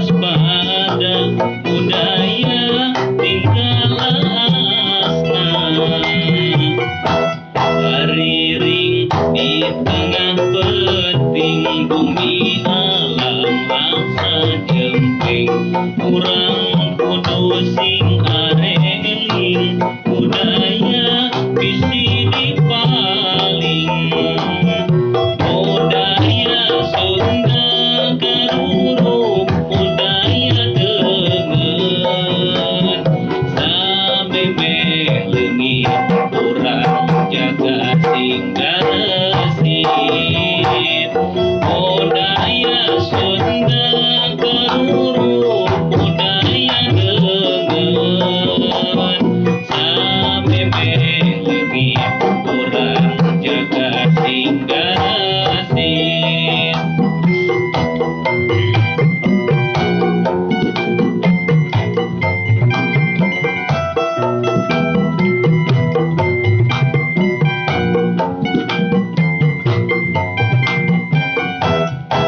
Waspada budaya tinggal asna. Hariring di tengah peting bumi alam asa jemping. Urang kudu sing areling budaya bisi dipaling. Budaya Sunda karurup budaya deungeun. Samemeh leungit urang jaga sing garesit. Budaya Sunda karurup budaya deungeun. Samemeh leungit urang jaga sing garesit.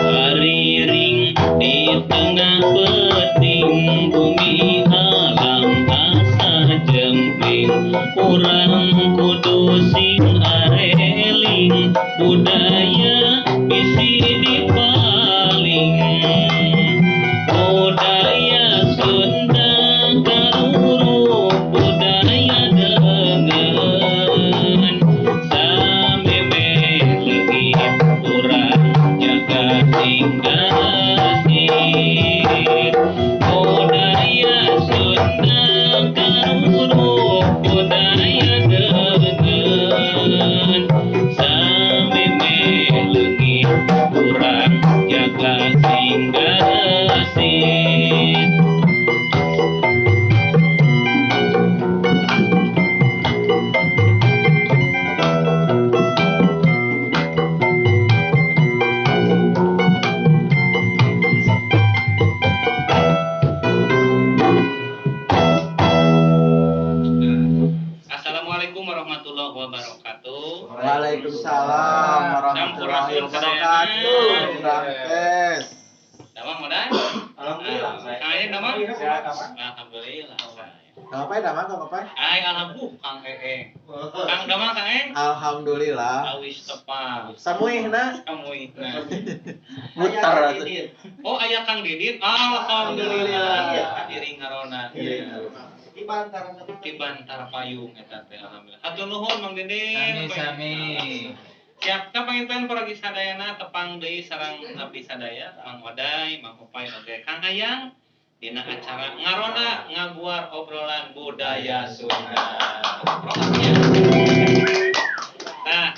Hariring di tengah peting bumi alam asa jemping. Urang kudu sing areling budaya bisi dipaling. Budaya Sunda karurup budaya deungeun. Samemeh leungit urang jaga sing garesit. Budaya Sunda karurup budaya deungeun. Samemeh leungit urang jaga sing garesit. Assalamualaikum warahmatullahi wabarakatuh. Waalaikumsalam warahmatullahi wabarakatuh. Rampes. Damang modal? Alhamdulillah. Kang Ayeng damang? Sehat, damang. Alhamdulillah. Kang Opai damang, Kang Opai? Aing alhamdulillah Kang Eeng. Kang damang Kang Eeng? Alhamdulillah. Awis tepang. Samuihna Samuihna. muter atuh. Oh aya Kang Didin. Alhamdulillah. Iring ngarona. Di Bantar. Di Bantar Payung eta teh alhamdulillah. Hatur nuhun Mang Didin. Sami-sami. Siap, ka panginten paragi sadayana tepang deui sareng abdi sadaya, Mang Oday, Mang Opai oge Kang Hayang dina acara Ngarona Ngaguar Obrolan Budaya Sunda. Nah,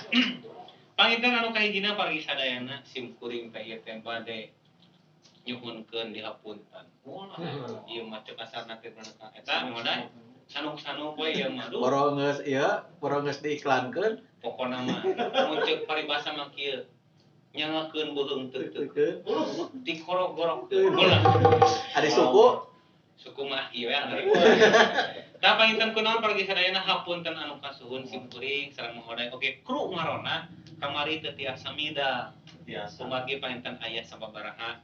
panginten anu kahijina paragi sadayana sim kuring teh ieu teh bade nyuhunkeun dihapunten. Wah, ieu mah teu kasarna teh eta Mang Oday. Sanuk-sanuk we ieu mah. Duh, Boro geus ieu, boro geus diiklankeun. Pokona mah mun ceuk paribasa mah kieu. Nyangakeun beuheung teu-teu. Dikorok-gorokkeun. Ulah. Ari suku Suku mah ieu we anggar. Tah panginten kunaon paragi sadayana hapunten anu kasuhun sim kuring sareng Mang Oday oge kru Ngarona kamari teu tiasa mida. Biasa. Kumargi panginten aya sababaraha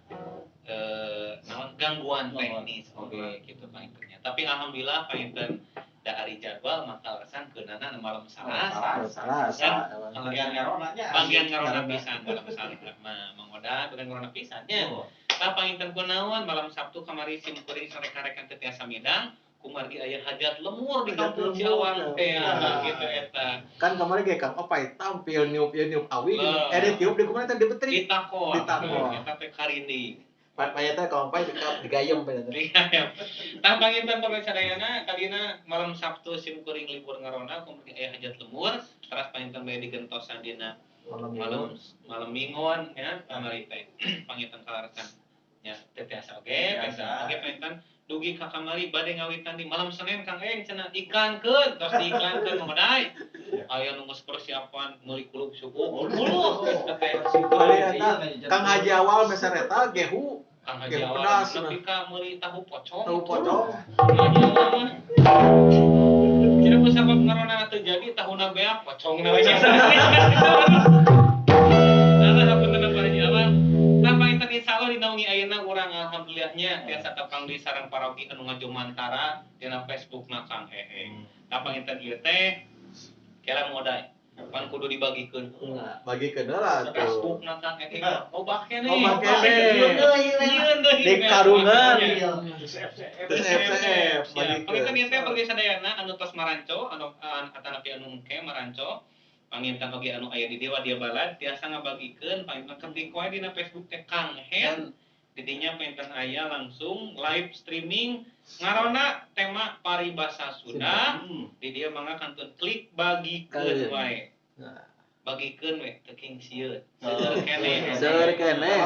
naon gangguan teknis oge kitu pangintennya. Tapi alhamdulillah panginten da ari jadwal maka leresan keunana malam Salasa. Salasa. Bagian ngaronanya. Bagian ngarona pisan malam Salasa mah Mang Oday bagian ngarona pisan nya. Tah panginten kunaon malam Sabtu kamari sim kuring sareka-rekan teu tiasa midang kumargi aya hajat lemur di kampung Ciawang teh gitu eta. Kan kemarin ge Kang Opai tampil niup ieu niup awi gitu. Tiup di kumaha teh dibetri. Ditakon. Ditakon. Eta teh karinding. Paya teh Kang Opai digayem teh. Digayem. Tah panginten pamit sadayana kadina malam Sabtu sim kuring libur ngarona kumargi aya hajat lemur teras panginten bae digentosan dina malam mingguan ya kamari teh panginten kalaresan ya teh tiasa oge tiasa oge panginten dugi ka kamari bade ngawitan di malam Senin Kang Eng cenah iklankeun tos diiklankeun Mang Oday aya nu geus persiapan meuli kulub suku uluh teh Kang Haji awal meser eta gehu Kang Haji awal nepi ka meuli tahu pocong. Tahu pocong. Kang Haji awal mah cenah ku sabab ngarona teu jadi tahuna beak pocongna we nya. Nah, hapunten Pak Haji awal. Nah, panginten insyaallah dina wengi ayeuna urang alhamdulillahnya tiasa tepang di sareng parogi anu ngajumantara dina Facebookna Kang Eeng. Tah panginten ieu teh kela modal pan kudu dibagikeun heula. Bagikeun heula tuh. Facebookna Kang Eeng loba keneh. Loba keneh. Nyieun deui. Di karungan. Terus FCF, FCF. bagikeun. Panginten ieu teh bagi sadayana anu tos maranco anu atanapi anu engke maranco panginten oge anu aya di Dewa Dia Balad tiasa ngabagikeun panginten ketik wae dina Facebook teh Kang Hen didinya panginten aya langsung live streaming ngarona tema paribasa Sunda di dieu mangga kantun klik bagikeun wae. Nah. Bagikeun we teu king sieun. Seueur keneh. Seueur keneh.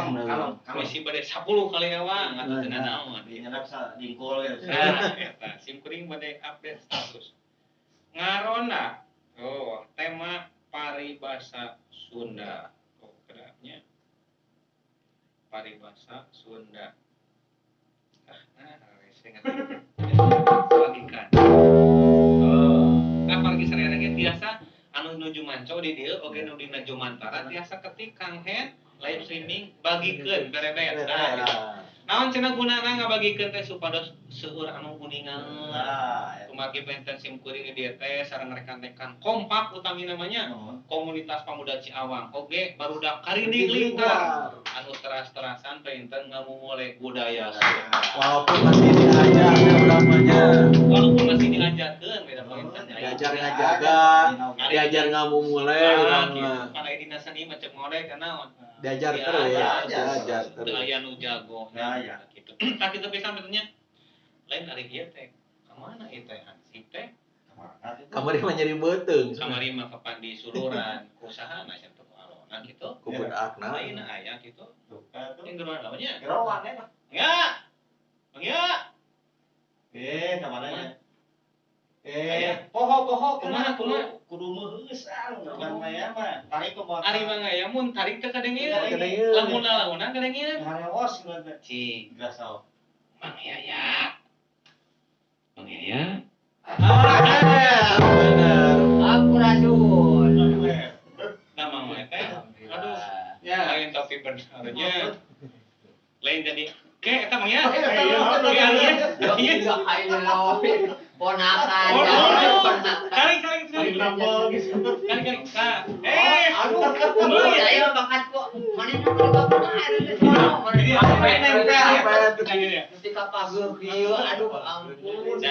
Misi bade 10 kali ewang atuh teu nanaon. Dinyana bisa dingkol ya. Nah, eta sim kuring bade update status. Ngarona. Oh, tema paribasa Sunda. Oh, kedapnya. Paribasa Sunda. Ah, nah, rese ngerti. Bagikan. Oh, nah pargi sareng ge tiasa anu nuju manco di dieu oge nu dina Jumantara tiasa ketik Kang Hen live streaming bagikeun berebet. Nah, gitu. Naon cenah gunana ngabagikeun teh supados seueur anu kuningan. Nah, Kumargi penten sim kuring di dieu teh sareng rekan-rekan kompak utami namanya komunitas pemuda Ciawang oge barudak karinding lingkar anu teras-terasan penten ngamumule budaya Sunda. Walaupun masih diajar ya ulamanya. Walaupun masih diajarkeun beda penten Diajar ngajaga, diajar ngamumule urang gitu. mah. Pan aya dina seni mah cek ngorek naon. Diajar terus, diajar Teu terus. aya nu jago. Nah, ya. Gitu. Tah kitu pisan betulnya. Lain ari ieu teh. Ka mana ieu teh hansip teh? Kamari mah nyeri beuteung. Kamari mah kapan di suluran ku saha na sia teu ku alona gitu. Ku budakna. Lain aya gitu. Yang geroan lawannya. Geroan ya. Ya. Bang ya. Kamana nya? Poho-poho kumaha kumaha. Kudu meuheusan urang mah ya mah. Tarik kumaha. Ari mah ngaya mun tarik teh kadengeun. Kadengeun. Lamun-lamunan kadengeun. Harewos gitu teh. Cing. Graso. Mang Yaya. Mang Yaya. Ah, bener. Aku rasul. Nah, Mang Yaya teh. Aduh. Ya. Lain tapi benarnya. Lain jadi ke eta Mang ya. Iya, Iya. Iya, ponakan. Kali kali kali. Kali kali. Ka. Aduh, saya bakat kok. Mana nu Jadi apa nempel? Mesti kapagur kieu, aduh ampun.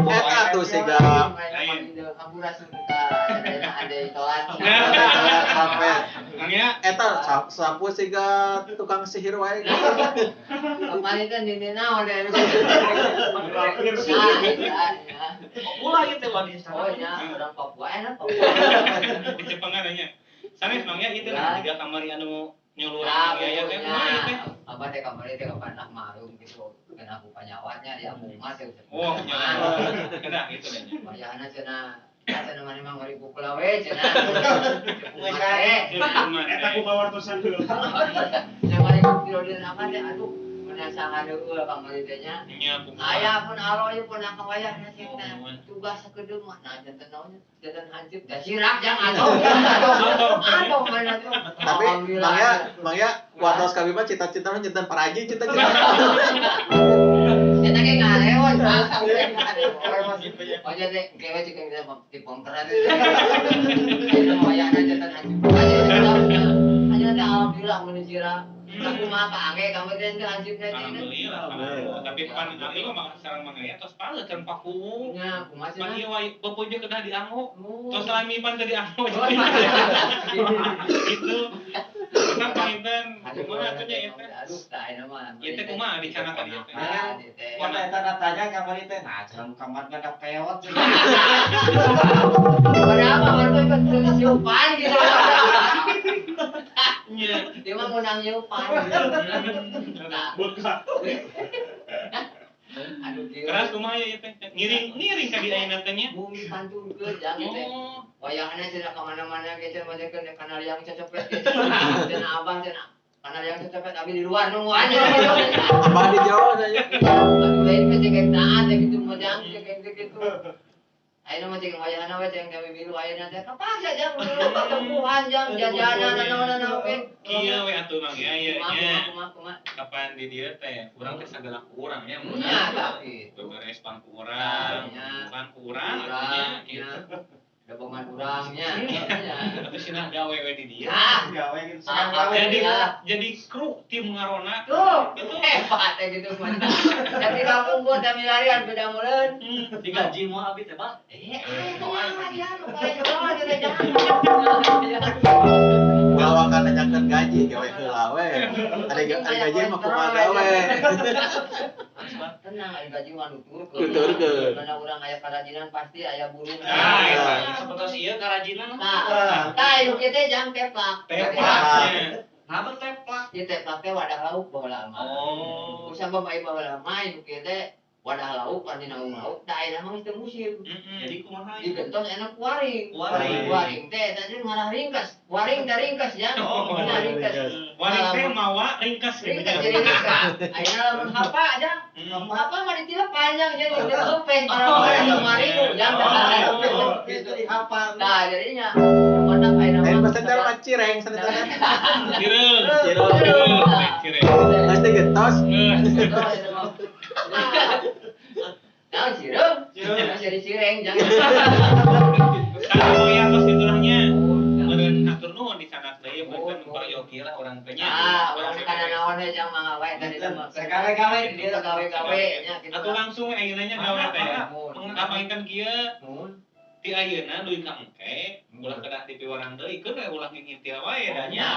Eta tuh siga sampai Mang ya. eta sapu siga tukang sihir wae. Kemarin kan ini naon deh. Ulah ieu teh wadi. Oh ya, orang Papua enak Papua. Di Jepangan nanya. Sanes Mang ya itu nah tiga kamari anu nyuluran Mang Yaya teh kumaha ieu teh? Apa teh kamari teh kapan nak marum gitu. Kan aku panyawatnya ya aku mas ya. Oh, nyuluran. Kena gitu deh nya. Wayahna cenah cenah mana mah ngori pukul we cenah. Eta kumaha wartosan heula. Cenah mari kilo dina apa teh aduh menasahan heueuh kamari teh nya. Nya kumaha. Aya pun aloy pun akang wayahna cenah. Tugas sakedeung mah nah janten naonnya janten hansip da sirak jang atuh. Atuh mana tuh. Tapi Mang ya, Mang ya, wartos kami mah cita-cita mah janten paraji cita-cita. Eta ge ngarewon, Oh jadi kewe cek yang di pomperan. Ini wayahna janten hansip. Aja teh alhamdulillah mun sirah. Aku mah kaange kamu teh teh hansipna teh. Alhamdulillah. Tapi pan ieu mah sareng Mang Yaya tos paleut can paku. Nya kumaha Pan cenah? ieu wae beupeujeuh kedah dianggo. Tos lami pan teu dianggo. Gitu. Kita panginten kumaha atuh nya ieu teh? Aduh, tah ayeuna mah. Ieu teh kumaha dicana ka dieu teh? Karena eta natanya kamari teh nah jalan kamar ngandap peot. Padahal mah warga ikut siupan gitu. Nya. Dia mah menang nyupan. Nah, Buka. aduh kieu. Keras kumaha ya ieu teh? Ngiring ngiring ka di ayeuna teh nya. Bumi pantunkeun jang teh. Oh. Wayahna cenah ka mana-mana ge cenah mah kana kana liang cecopet ge. Cenah abah cenah kana liang cecopet abi di luar nungguan. Abah di jauh saja. Aduh lain mah jeung taat gitu mah jang jeung gitu. Ayeuna mah cing wayahna we cing kami milu ayeuna teh kapaksa jang tempuhan jang jajanan naon-naon oge. Kieu we atuh Mang ya ieu nya. Kumaha kumaha. Kapan di dieu teh urang teh sagala ku urang nya mun. Nya tah kitu. Beberes pangku urang, bukan ku urang atuh nya gitu. Dobongan urangnya. Atuh cenah gawe we di dieu. Ah, Gawe gitu. Ah, Gawe. Jadi kru tim ngarona tuh, Itu. hebat ya gitu mah. Tapi kampung gua teh milarian beda meureun. Digaji moal abi teh, Bah. Eh, kumaha dia nu kayak jual teh jangan. Ulah wakan nanyakeun gaji gawe heula we. Ada gaji mah kumaha gawe. Tenang, aya gaji mah nuturkeun. Nuturkeun. Karena urang aya karajinan pasti aya burung. Nah, eta sapertos ieu karajinan. Nah, tah ieu teh jang teplak. Teplak. Nah, teplak. Ieu teplak teh wadah lauk baheula mah. Oh. Usah bae baheula mah ieu teh wadah lauk pan dina lauk da ayeuna mah geus teu musim. Jadi kumaha ieu? Digentos enak waring. Waring. Waring teh tadi ngarah ringkas. Waring teh ringkas ya. Oh, Nah, ringkas. Waring teh mawa ringkas gitu. Ringkas jadi ringkas. Ayeuna lamun hapa aja. Hapa mah ditilep panjang jadi ditilep orang kemari jang. Gitu dihafal. Nah, jadinya mana ayeuna Lain mah. bahasa cara mah cireng sanetana. Cireng. Cireng. Cireng. Geus digentos. Nah, cireng. Jadi cireng jangan. Kalau ya tos ditulahnya. Meureun atur nuhun di sana deui meureun peryogi lah urang teh nya. Ah, urang kana naon we jang mangga wae tadi mah. Gawe-gawe di Dia gawe-gawe nya kitu. Atuh langsung ayeuna nya gawe teh. Ngapainkan kieu Mun. ti ayeuna duit ka engke ulah kedah dipiwarang deui keun we ulah ngintil wae da nya.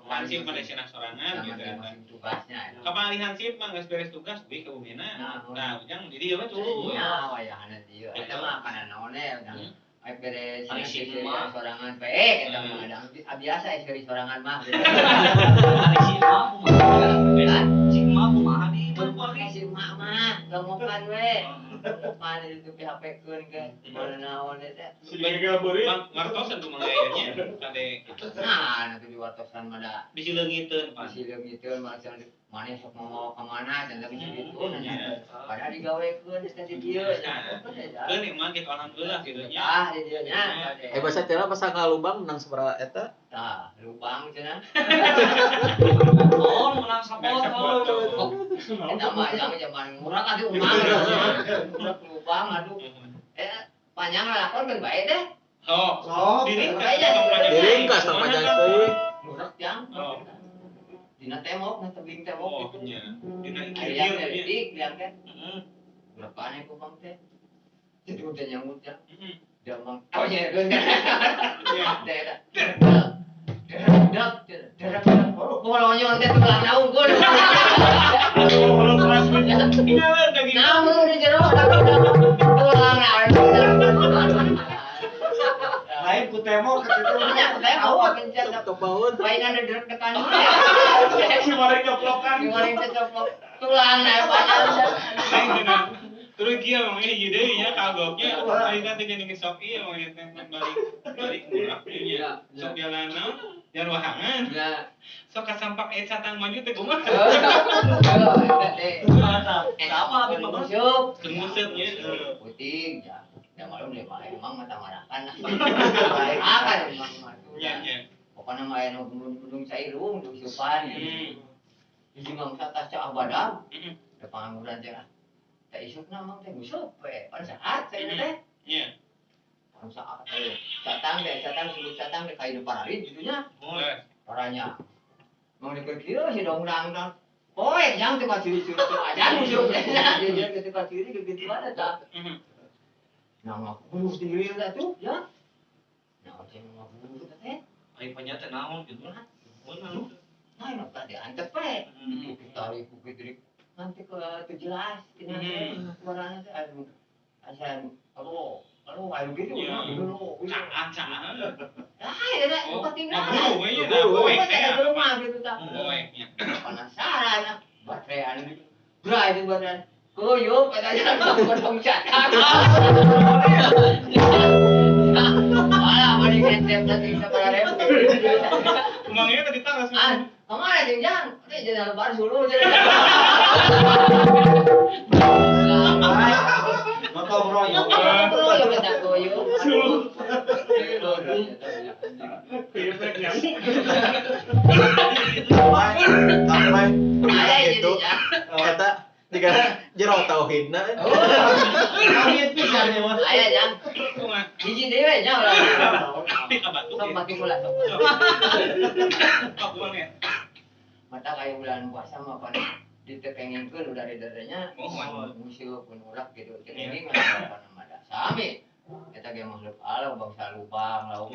Hansip mah cenah sorangan gitu eta. Tugasnya. Kapan alih hansip mah geus beres tugas duit ka bumina. Nah, ujang di dieu we tuluy. Nya wayahna dieu. Eta mah kana naon we ujang. Aik beres Ari seri mah. sorangan bae eta mah da biasa seri sorangan mah. Ari si mah kumaha? Si mah kumaha di kuari? Si mak mah lemokan we. Lemokan itu PHP-keun ke mana naon eta. Bang ngartosan kumaha aya nya kade kitu. Nah, nanti diwartosan mah da Disileungiteun pan. masih leungiteun mah cenah maneh sok mau ka mana cenah bisa gitu Iya. padahal digawekeun teh di dieu nya. Keun emang gitu alhamdulillah gitu nya. Ah, di dieu nya. Eh bahasa cara masa ngalubang menang sabaraha eta? Tah, lubang cenah. Oh, menang sapoto. Eta mah jangan zaman murah atuh umang. Murah lubang aduh. Eh, panjang lakon kan bae teh. Oh, Sok. diringkas tong panjang. Diringkas tong panjang teuing. Murah jang. Oh. Dina tembok, na tebing tembok Oh, gitu. nya. Dina Aya ikir-ikir nya. leutik liang teh. Heeh. Berapa nih kubang teh? Jadi udah nyamut ya. Heeh. Dia mang, oh iya, kan. Iya. Daerah. Dak, dak, dak. Bolonyo teh tulang naung gua. Tinggalan daging. Naung lu di jero, tulang naung. Lain ku tembok ke situ. Nya, tembok kencet. Tok baut. Mainan deg-degan. Si goreng coplokan. Goreng coplok tulang naung panjang. Lain dina. Terus kieu mang hiji deui nya kagoknya. Aing teh geuning sok ieu mang teh balik balik murah nya. Sok jalan naon? Jalan wahangan. Ya. Sok kasampak eta satang maju teh kumaha? Apa abi mah, Bang? Sup. Keur nguseup nya. Puting ya. Ya malum deh Pak, emang mata marakan lah. Akan emang mah. Nya nya. Pokoknya mah aya nu gunung cairung, gunung supan. Hiji mangsa tas cak abadam. Heeh. Da pangangguran teh ah. Teh isukna mang teh nguseup we. Pada saat saya teh. Nya. Pada saat ayo. Catang teh, catang sebut catang teh kayu paralit gitu nya. Oh. Paranya. Mang dipikir si dongdang dong. Poe yang teh kaciri-ciri aja nguseup teh. Dia teh kaciri gitu ada tah. Nah, ngaburu diri lah tuh, ya. Nah, ceng ngaburu teh. Aing panya teh naon gitu. Menang. Nah, ini tadi antep we. Tarik bukit tarik. Nanti ke itu jelas ini suaranya teh anu asan aduh aduh ayo gitu Iya. dulu. Caah caah. Ah, ya dah, Oh, bukan tinggal. ngaburu we nya da poek teh. Di rumah gitu tah. Poek nya. Penasaran ah, baterai anu. Bra itu baterai. Kuyup katanya potong catang. Alah, mending ngecep nanti sabaraha ribu. Emangnya tadi taras. Ah, kemana jeng jang? Udah jalan lebar sulu. Gotong royong. Royong eta goyong. Sampai itu eta jika jero tauhidna. Oh, tauhid pisan ya, Mas. Aya jang. Hiji deui we nya urang. Sok batu heula sok. Sok ya. Mata kaya bulan puasa mah pan ditekengingkeun udah di dadanya. Musuh pun urak gitu tekenging mah apa nama da. Sami. Eta ge makhluk Allah bangsa lubang lauk.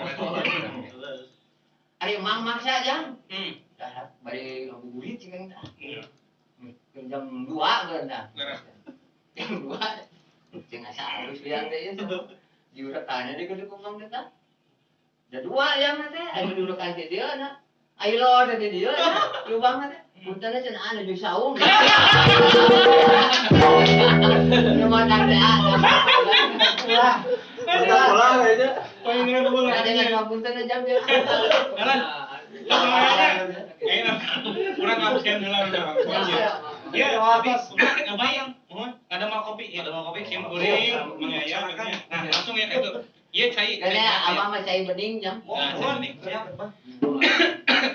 Ari mang maksa jang. Dah bari ngabuburit cing tah. Jam 2 geun tah. Jam 2. Cing asa halus liang teh ieu. Diurekanna di kudu kumang teh tah. Da 2 jam teh anu diurekan teh dieu na. Ayo lo teh dieu na lubangna teh. Puntenna cenah anu jeung saung. Nu matak teh ah. Ulah. Ulah aja. Pengen ulah. Ada puntenna jam dia. Jalan. Kurang absen heula urang. Ya, tapi ngabayang. Mohon, ada mau kopi, ya ada mau kopi sim kuring, mangaya. Nah, langsung ya itu. Iya cai. Karena abah mah cai bening jam. Nah, cai bening.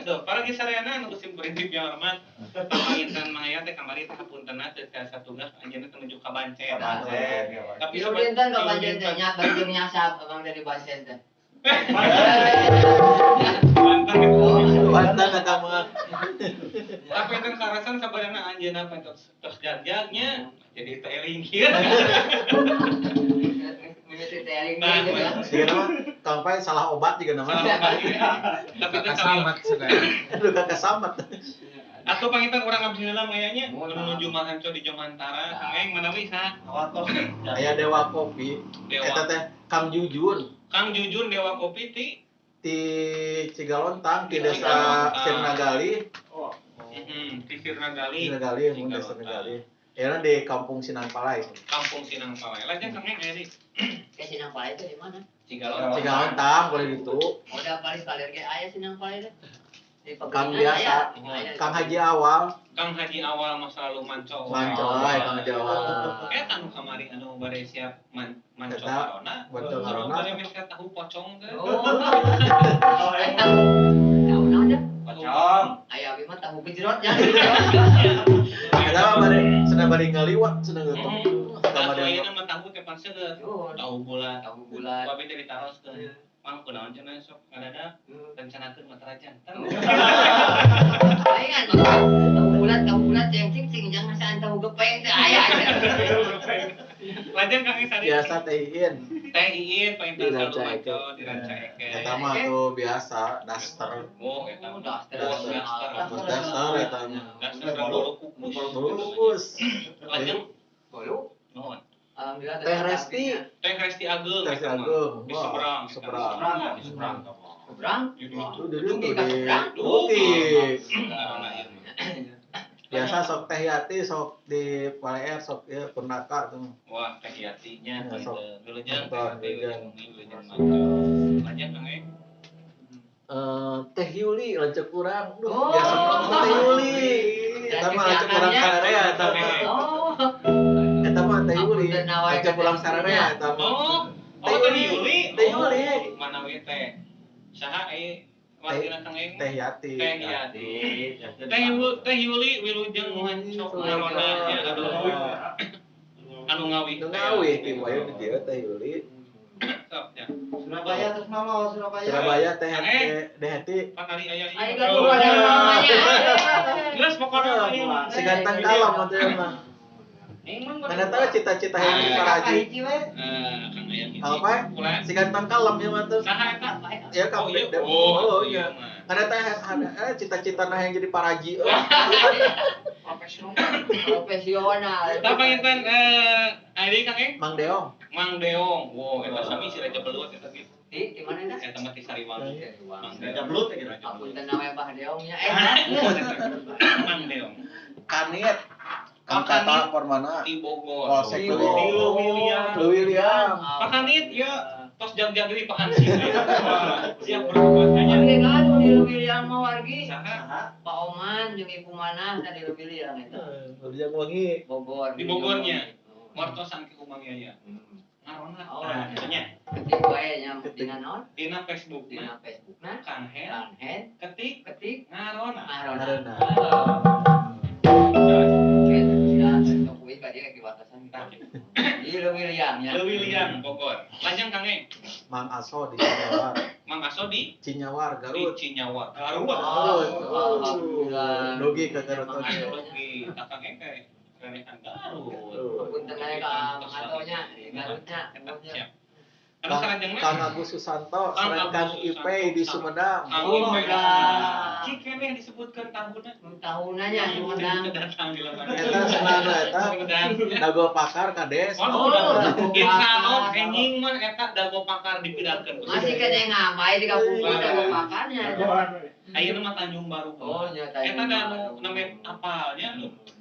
Tuh, para kisarana anu sim kuring tip yang hormat. Panginten mangaya teh kamari teh hapuntenna teh tiasa tugas anjeunna teh menuju ka Bancen. Tapi dinten ka Bancen teh nya bari jeung nyasab abang dari Bancen teh. Banten Banten eta mah. Tapi enten karasan sabarana anjeunna tos tos jagjagnya jadi teh eling kieu. Mimiti teh eling kieu ya. Siga mah Kang Pai salah obat juga namanya. Tapi teh kasamat sudah. Aduh kasamat. Atau panginten urang abdi heula mah nya menuju Mahanco di Jomantara, Kang Eng manawi saha? Aya Dewa Kopi. Eta teh Kang Jujun. Kang Jujun Dewa Kopi ti Cigalontang di desa Sirnagali. Oh. Di Sirnagali. Sirnagali, mun desa Sirnagali. Euna di Kampung Sinangpalai. Kampung Sinangpalai. Lajeng Kang Eng aya di. Ke Sinangpalai itu di mana? Cigalontang. Cigalontang boleh ditu. Udah paling kaler ge aya Sinangpalai teh. Kang biasa, Kang Haji Awal. Kang Haji Awal mah selalu manco. Manco, Kang Haji Awal. Eta anu kamari anu bade siap manco corona. Manco corona. Bade meser tahu pocong teh. Oh. Tahu naon dah? Pocong. Aya abi mah tahu gejrot nya. Eta mah bade cenah bade ngaliwat cenah gitu. Kamari ayeuna mah tahu teh panseuh. Tahu bulat. Tahu bulat. Abi teh ditaroskeun. Mang kunaon cenah sok ngadadak rencanakeun matra jantan. Aing tahu bulat cengcing sing jangan saan tahu gepeng teh aya. Lajeng Kang Sari. Biasa Teh Iin. Teh Iin paling selalu maco di Rancaekek. Eta mah tuh biasa daster. Oh, eta daster. Daster eta mah. Daster bolu kukus. Bolu kukus. Lajeng bolu. Nuhun. Alhamdulillah Teh Resti. Teh Resti Ageng. Teh Resti Ageng. Di seberang. Seberang. Di seberang. Seberang? Itu di Biasa sok Teh Yati sok di Paleer sok ya Purnaka tuh. Wah, Teh Yatinya sok wilujeng wilujeng. Lanjut Kang Eng. Teh Yuli lanceuk urang. Duh, biasa Teh Yuli. Eta mah lanceuk urang sararea eta mah. Eta mah Teh Yuli. Lanceuk urang sararea eta mah. Oh, Teh Yuli. Teh Yuli. Mana we teh? Saha euy? Wargina Kang Eng? Teh Yati. Teh Yati. Teh Yuli wilujeng manco ngarona nya anu ngawih. Nu ngawih ti wae di dieu Teh Yuli. Sok nya. Surabaya terus mama Surabaya. Surabaya Teh Heti. Panari aya ieu. Ayo gaduh namanya. Geus pokona ieu mah. Si ganteng kalem atuh mah. Mana tahu cita-cita yang di Paraji. Kang Ayang hiji. Apa? Si ganteng kalem ya mah tuh. Saha eta? Ya Kang. Oh iya. Ada teh ada cita-cita nah yang jadi paraji. Profesional. Tah panginten adi Kang Eng? Mang Deong. Mang Deong. Wow, eta sami si Raja Belut eta ge. Di mana dah? Eta mah ti Sariwangi. Mang Raja Belut teh gitu. Apunten we Bah Deong nya. Mang Deong. Kanit. Kang Tata Permana di Bogor. Polsek William. William. Pak Kanit ya tos jam-jam deui Pak Hansip. Siap berbuat aja. Wargi gaduh di William mah wargi. Saha? Pak Oman jeung Ibu Manah tadi di William eta. William wangi. Bogor. Di Bogornya. Wartosan ki Umang Yaya. Ngarona. Nah, nya. Ketik wae nya dina naon? Dina Facebook. Dina Facebookna Kang Hen. Kang Hen ketik ketik ngarona. Ngarona. Di Leuwi Liang nya. Leuwi Liang Bogor. Lajeng Kang Eng. Mang Aso di Cinyawar. Mang Aso di Cinyawar Garut. Di Cinyawar Garut. Garut. Dugi ka Garut oge. Dugi ka Kang Eng teh renekan Garut. Punten aya ka Mang Aso nya Garutnya. Siap. Anu salajengna Kang Agus Susanto sareng Kang Ipe di Sumedang. Oh, cik keneh disebutkeun tahunna. Tahunna nya Sumedang. Datang di lapangan. Eta senana eta. Dago pakar kades. Oh, insyaallah enjing mah eta dago pakar dipidalkeun. Masih kene ngamai di kampung dago pakarnya. Ayeuna mah Tanjung Baru. Oh, nya Tanjung. Eta anu name apalnya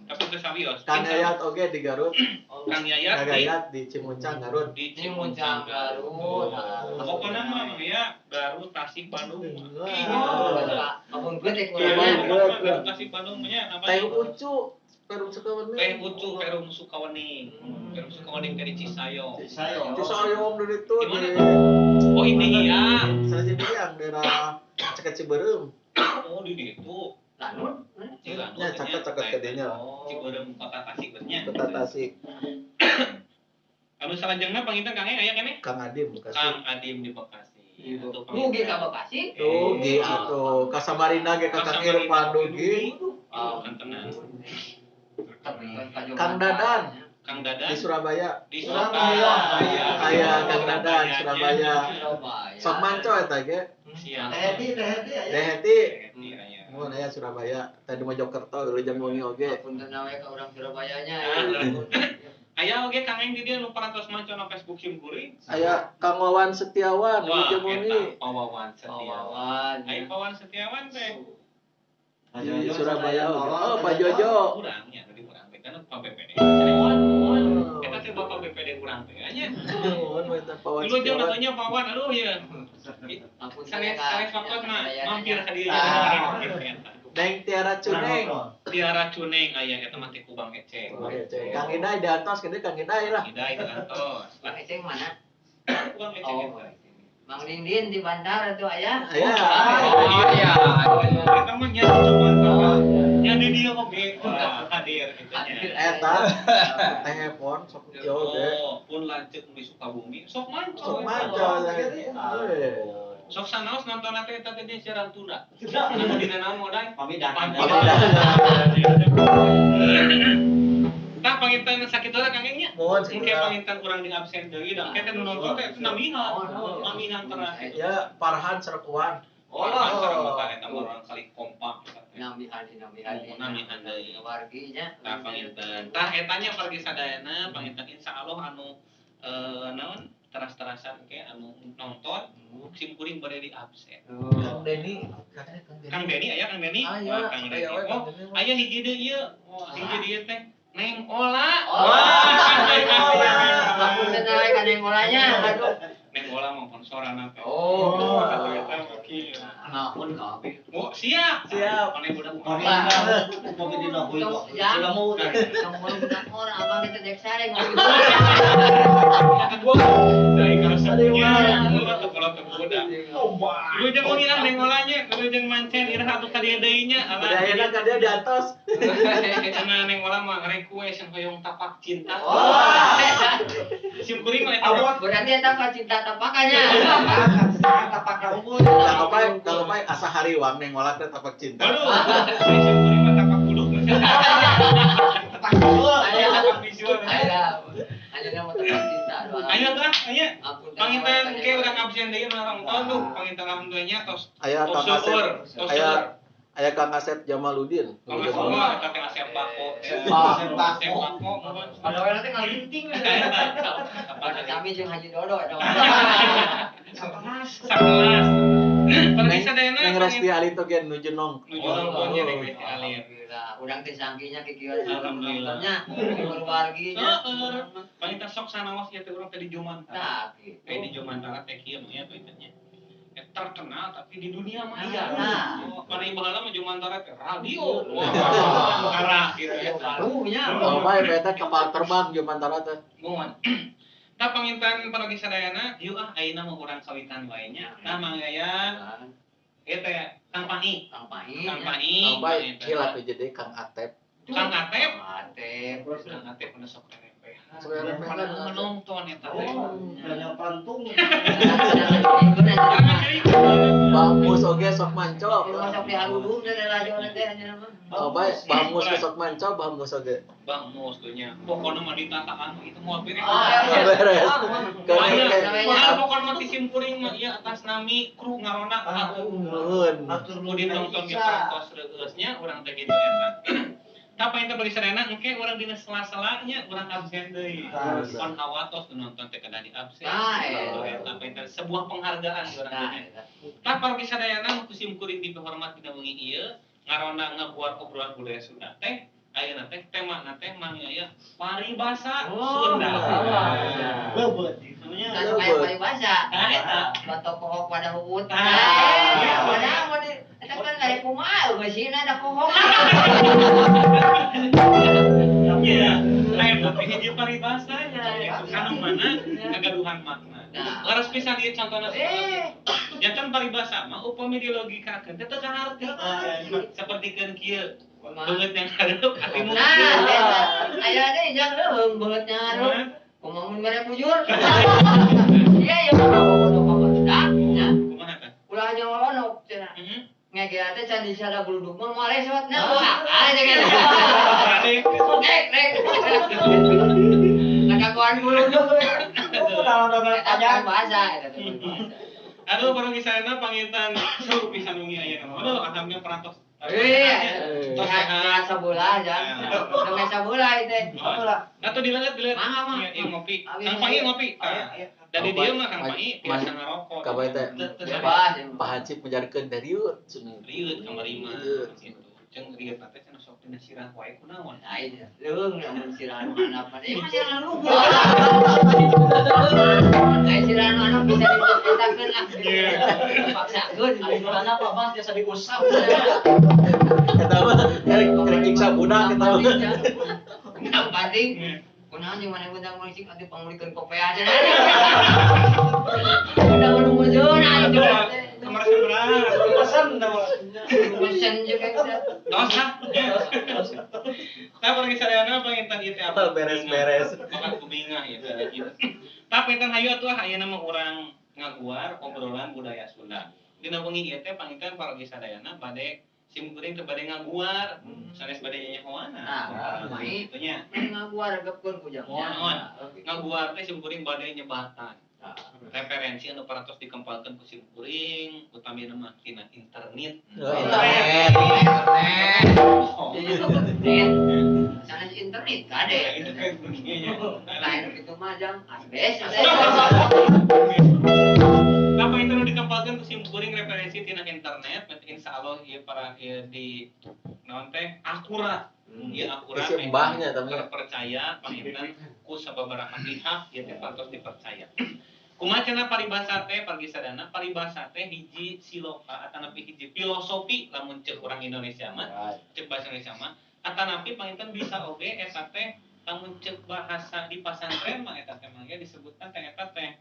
tapi teu sawios. Kang Yayat oge di Garut. Kang Yayat di Cimuncang Garut. Di Cimuncang Garut. Pokoknya mah ya Garut, Tasik, Bandung. Kampung gede kurangnya. Garut, Tasik, Bandung nya apa? Teh Ucu, Perum Sukawening. Teh Ucu, Perum Sukawening. Perum Sukawening dari Cisayong. Cisayong. Cisayong dari itu. Oh, ini iya. Salah Cibiang daerah Ceket Ciberem. Oh, di ditu. Lanut. Ya, caket-caket ke dinya. Ciberem Kota Tasik bernya. Kota Tasik. Anu salajengna panginten Kang Eng aya keneh? Kang Adim Bekasi. Kang Adim di Bekasi. Dugi ka Bekasi? Dugi atuh ka Samarinda ge ka Kang Irfan dugi. Kantenan. Kang Dadan. Kang Dadan di Surabaya. Di Surabaya. Aya Kang Dadan Surabaya. Sok manco eta ge. Siap. Teh Heti aya. Teh Heti. Mun aya Surabaya, teh di Mojokerto wilujeng wengi oge. Punten we ka urang Surabaya nya. Aya oge Kang Eng di dieu nu parantos manco na Facebook sim kuring. Aya Kang Wawan Setiawan wilujeng wengi. Pak Wawan Setiawan. Aya Pak Wawan Setiawan teh. Di Surabaya oge. Oh, Pak Jojo. Urang nya tadi urang teh kan Pak BPD. Eta teh Bapak BPD urang teh nya. Nuhun we teh Pak Wawan. Wilujeng atuh Pak Wawan aduh ieu. Sanes sanes waktu mah mampir ka dieu. Neng Tiara Cuneng. Tiara Cuneng aya eta mah teh Kubang Eceng. Kang Idai diantos gede Kang Idai lah. Idai diantos. Bang Eceng mana? Kubang Eceng eta. Mang Dindin di bandar itu aya. Aya. Iya. Eta mah nya cuma nya di dieu oge hadir kitu nya. Eta telepon sok ieu oge. Pun lanceuk di Sukabumi sok manco. Sok manco. Sok sanaos nonton teh eta teh siaran tunda. Anu dina naon modal? Pamidan. Tah panginten sakitu Kang Eng nya. Mohon Engke panginten urang di absen deui da engke teh nu nonton teh namihan. Namihan teras. Ya Farhan Serkuan. Oh, sareng bapak eta mah urang kali kompak. Namihan namihan deui. Wargi nya. Tah panginten. Tah eta nya pergi sadayana panginten insyaallah anu naon teras-terasan ke anu nonton sim kuring bade di absen. Kang Deni, katanya Kang Deni. Kang Deni aya Kang Deni? Aya, Kang Deni. Oh, aya hiji deui ieu. Oh, hiji deui teh Neng Ola. Wah, Neng Ola. Apunten we ka Neng Olanya. Aduh. Neng Ola mah sponsoran teh. Oh, kata eta mah kieu. Ngapun kabeh. Oh, siap. Siap. Pane budak Upami dina huy. Sudah mau. Tong orang abang kita dek sare ngomong. Dari karesepnya, tuh kalau teu budak. Wilujeng wengi ah Neng Olanya, wilujeng mancen iraha atuh ka dieu deui nya. Bade ayeuna ka dieu diantos. Cenah Neng Ola mah request hoyong tapak cinta. Sim kuring mah eta. Berarti eta ka cinta tapakannya. Tapak unggul. Kalau bae asa hariwang Neng Ola teh tapak cinta. Aduh, sim kuring mah tapak buduk. Tapak visual. Tapak visual. Aya. Ayeuna mah tapak cinta. Aya tah, aya. Panginten ke urang absen deui mah nonton tuh, panginten alhamdulillah tos. Aya Kang Asep. Aya Kang Asep Jamaludin. Kang Asep mah eta teh Asep Bako. Asep Bako. Ada orang teh ngalinting. Kami jeung Haji Dodo eta. Sakelas. Sakelas. Pergi sadayana. Neng Resti Alit oge nuju nong. Nuju nongton nya Neng Resti Alit. Alhamdulillah. Urang teh sangkinya kikieu Alhamdulillah. nontonnya keluarginya. Heeh. Panginten sok sanaos ieu teh urang teh di Jumantara. Tah kitu. Di Jumantara teh kieu mah ya panginten nya. Eta Terkenal tapi di dunia maya. Nah. Oh, pada baheula mah Jumantara teh radio. Wah, arah gitu ya. Barunya. Oh, bae eta kapal terbang Jumantara teh. Muhun. Tah panginten parogi sadayana, yuk ah ayeuna mah urang kawitan wae nya. Tah Mang Yaya, ieu teh Kang Pai. Kang Pai. Kang Pai. Oh, bae hilap jadi Kang Atep. Kang Atep. Atep. Kang Atep udah sok RMPH. Sok RMPH. Padahal menonton eta teh. Oh, banyak pantung. Bamus oge sok mancok. Masuk di harudum dari radio teh nya mah. Oh, bae Bamus ge sok mancok, Bamus oge. Bamus tuh nya. Pokona mah ditataan itu moal beres. Beres. Wah, pokona mah ti simkuring mah ieu atas nami kru ngaronda Nuhun. Atur nu ditonton ge parantos reueus nya urang teh kitu eta. Tah panginten bagi sadayana engke urang dina sela-sela nya urang absen deui. Kon hawatos nu nonton teh kedah di absen. Nah, Gitu eta panginten sebuah penghargaan di urang Nah, teh. Tah parogi sadayana ku simkuring dipihormat dina wengi ieu ngaronda ngabuat obrolan budaya Sunda teh ayeuna teh temana teh Mang Yaya paribasa Sunda. Leubet itunya. Kan supaya paribasa. Nah, eta. Batok kohok pada huut. Ah. Nah, padahal mah eta kan dari kumaha geusina ada kohok. Iya, lain tapi hiji paribasanya gitu. Kanu mana kagaduhan makna. Nah. Leres pisan ieu contohna. Janten paribasa mah upami dilogikakeun teh teu kaharti. Sapertikeun kieu, beungeut yang hareup ati Nah, mungkin. eta aya deui jang leuheung beungeutnya hareup. Kumaha mun mere bujur. Iya ya dah nya. Kumaha tah? Ulah nyolonok cenah. Heeh. Ngegera teh can disada gluduk mah moal lesot nya. Wah, aja kan. Rek rek. Ngakakuan gluduk. Oh, dalam-dalam Eta panjang. bahasa eta teh bahasa. Aduh, baru kisahna panginten seru pisan wengi ayeuna. Aduh, alhamdulillah perantos. Iya. Tos Sehat sehat. sabola aja. Sampai sabola itu. Apalah. Atau dileut dileut. Mangga, mangga. Iya, iya, ngopi. Abi, Kang Pangi ngopi. Ayo, Tah. ayo. Dari Oh, dia mah Kang Pak. Pangi biasa ngarokok. Kabar teh. Bebas. Pak Hansip menjarkeun dariut cenah. Riut kamari mah Riut. gitu. Jeung riut teh cenah sok dina sirah wae kunaon. Lain leuweung lamun sirahan anak mah. Ieu mah sirahan luhur. Lain sirahan anak bisa diceritakeun ah. Paksakeun. Ari mana Pak Bas biasa diusap. Eta mah rek rek nyiksa budak eta mah. Yang penting kunaon jeung maneh undang musik atuh pangulikeun kopi aja. Udah menunggu zona itu. Kamar sebelah. Pesan dah. Pesen juga kita. Tos lah. Tah pergi sadayana panginten ieu teh apa? Beres-beres. Makan kubingah ya gitu. Tah panginten hayu atuh ayeuna mah urang ngaguar obrolan budaya Sunda. Dina wengi ieu teh panginten parogi sadayana bade simkuring teh bade ngaguar sanes bade nyanyahoana. Nah, Gitu nya. Ngaguar gepkeun ku jang. Mohon. Ngaguar teh simkuring bade nyebatan. Referensi anu parantos dikempalkeun ku simkuring utamina mah tina internet. Oh, internet. Internet. Oh. Internet. Sanes internet kade. Internet begini nya. Lain kitu mah jang asbes. Apa itu nu dikempalkeun ku simkuring referensi tina internet, insya Allah ieu para ieu di naon teh akurat. Ieu akurat. Isi embahnya tapi. Terpercaya panginten ku sababaraha pihak ieu teh parantos dipercaya. Kumaha cenah paribasa teh pargi sadana paribasa teh hiji siloka atanapi hiji filosofi lamun ceuk urang Indonesia mah, ceuk bahasa Indonesia mah atanapi panginten bisa oge eta teh lamun ceuk bahasa di pasantren mah eta teh mah ge disebutna teh eta teh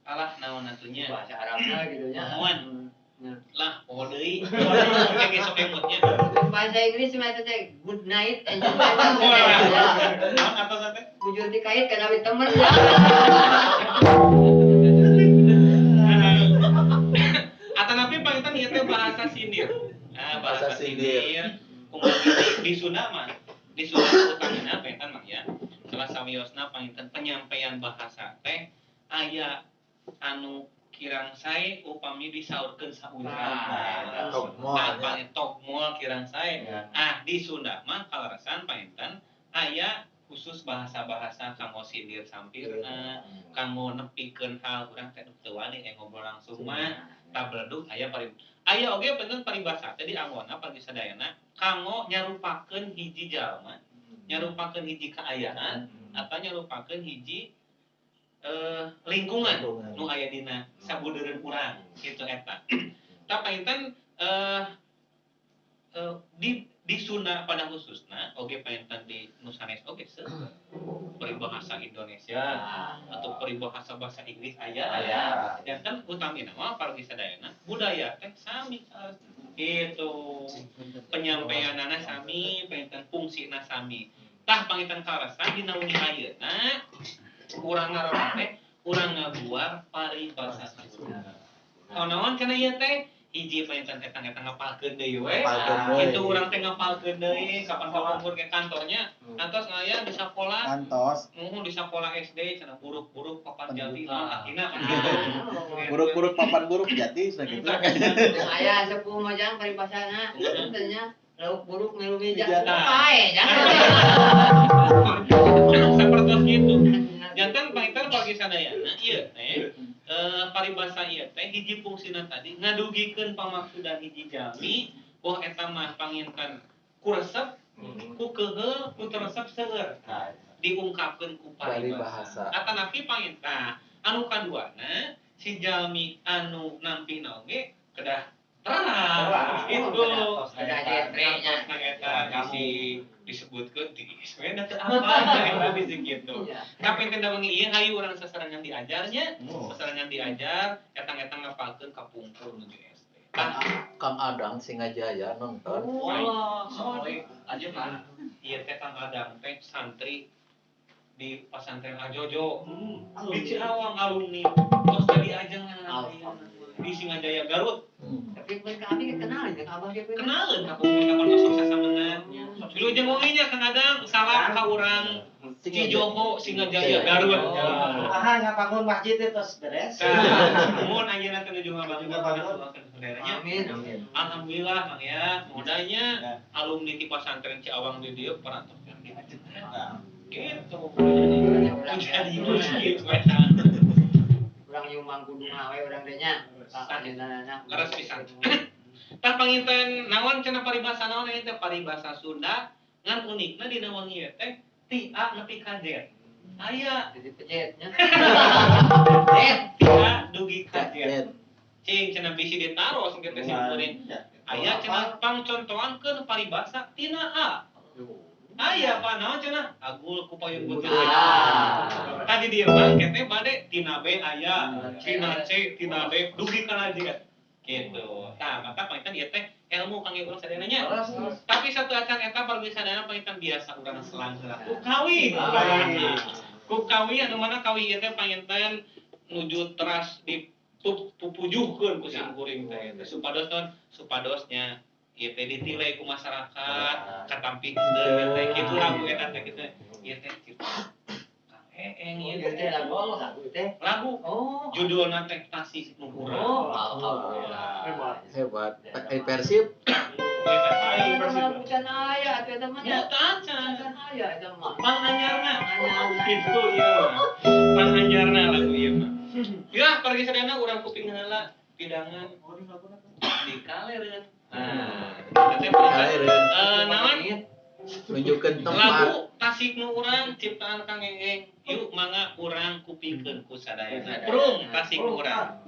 alah naon atunya Bahasa Arabna gitu nya. Mohon. Lah poho deui kayak besok emutnya Bahasa Inggris mah eta teh good night and good naon atos teh Bujur dikait kana we temen ya. Atanapi panginten ieu teh bahasa sindir. Nah, bahasa Bahasa sindir. sindir. Kumaha di Sunda mah. Di Sunda utamina panginten mah ya. Salah sawiosna panginten penyampaian bahasa teh aya anu kirang sae upami disaurkeun saurang. Nah, Togmol, Nah, ya. panginten togmol kirang sae. Ah, di Sunda mah kaleresan panginten aya khusus bahasa-bahasa kanggo sindir sampirna, kanggo nepikeun hal urang teh teu wani ngobrol langsung mah tabledug aya pari aya oge benten paribasa teh dianggona pagi sadayana kanggo nyarupakeun hiji jalma, nyarupakeun hiji kaayaan atau nyarupakeun hiji lingkungan nu aya dina sabudeureun urang kitu eta. Tah panginten di Sunda pada khususna oge panginten di nu sanes oge seueur peribahasa Indonesia atau peribahasa bahasa Inggris aya. Janten utamina mah pargi sadayana budaya teh sami gitu. Penyampaianana sami, panginten fungsina sami. Tah panginten kaleresan dina wengi ayeuna urang ngaronda teh urang ngaguar paribasa Sunda. Naon cenah ieu teh hiji panginten eta-eta ngapalkeun deui we. Kitu urang teh ngapalkeun deui kapan kapungkur ke kantornya, kantos ngaya di sakola. Kantos. Muhun di sakola SD cenah buruk-buruk papan jati naon artina. Buruk-buruk papan buruk jati cenah kitu. Aya sepuh mah jang paribasana teh nya lauk buruk milu meja. Pae jang. Sapertos kitu. Janten panginten pagi sadayana ieu teh paribasa ieu teh hiji fungsina tadi ngadugikeun pamaksudan hiji jalmi boh eta mah panginten ku resep ku keuheul ku teresep seueur diungkapkeun ku paribasa. Atanapi panginten anu kaduana si jalmi anu nampina oge kedah terang gitu. Kedah jentrenya eta bisi disebutkeun tiis we da teu apa eta bisi kitu. Tapi teh wengi ieu hayu urang sasarengan diajarnya, sasarengan diajar etang-etang ngapalkeun kapungkur nuju SD. Kang Adang Singajaya nonton. Oh, aja mah. Ieu teh Kang Adang teh santri di pesantren Ajojo. Di Ciawang alumni. Tos tadi ajengan di Singajaya Garut. Tapi kami kenalin ke abah dia. Kenalin kapungkur kapan masuk sasamenan. Wilujeng wengi nya Kang Adang salam ka urang Cijoho Singajaya Garut. Aha ngabangun masjid teh tos beres. Mun ayeuna teh nuju ngabangun saudaranya. Amin amin. Alhamdulillah Mang ya, modalnya alumni ti pesantren Ciawang di dieu parantos diajengan. Gitu. Jadi gitu eta. Urang nyumbang kudu ngawe urang teh nya. Leres pisan. Tah panginten naon cenah paribasa naon ieu teh paribasa Sunda ngan unikna dina wengi ieu teh ti A nepi ka Z. Aya jadi pejet nya. Z ti A dugi ka Z. Cing cenah bisi ditaros engke teh simkuring. Aya cenah pangcontoankeun paribasa tina A. Aya apa naon cenah agul ku payung putih. Tadi dia mah teh bade tina B aya, tina C, tina D dugi kana Z. Gitu. Tah, maka panginten ieu teh ilmu kangge urang sadayana nya. Tapi satu acan eta pargi sadayana panginten biasa urang selang heula. Ku kawi. Ku kawi anu mana kawi ieu teh panginten nuju teras dipupujuhkeun ku simkuring teh. Supados naon? Supadosnya ieu teh ditilai ku masyarakat, katampi henteu teh kitu lagu eta teh kitu. Ieu teh cipta Kang Eeng ieu teh lagu teh. Lagu. Judulna teh Tasik Nu Urang. Oh, alhamdulillah. Hebat. Hebat. Persib. Lagu can aya atuh eta mah. Nya tacan. Can aya eta mah. Panganyarna. Kitu ieu mah. Panganyarna lagu ieu mah. Ya, pergi sadayana urang kuping heula pidangan di kalereun. Nah, naon? Nunjukkeun tempat. Lagu Tasik Nu Urang ciptaan Kang Eeng. Yuk mangga urang kupingkeun ku sadayana. Prung Tasik Nu Urang.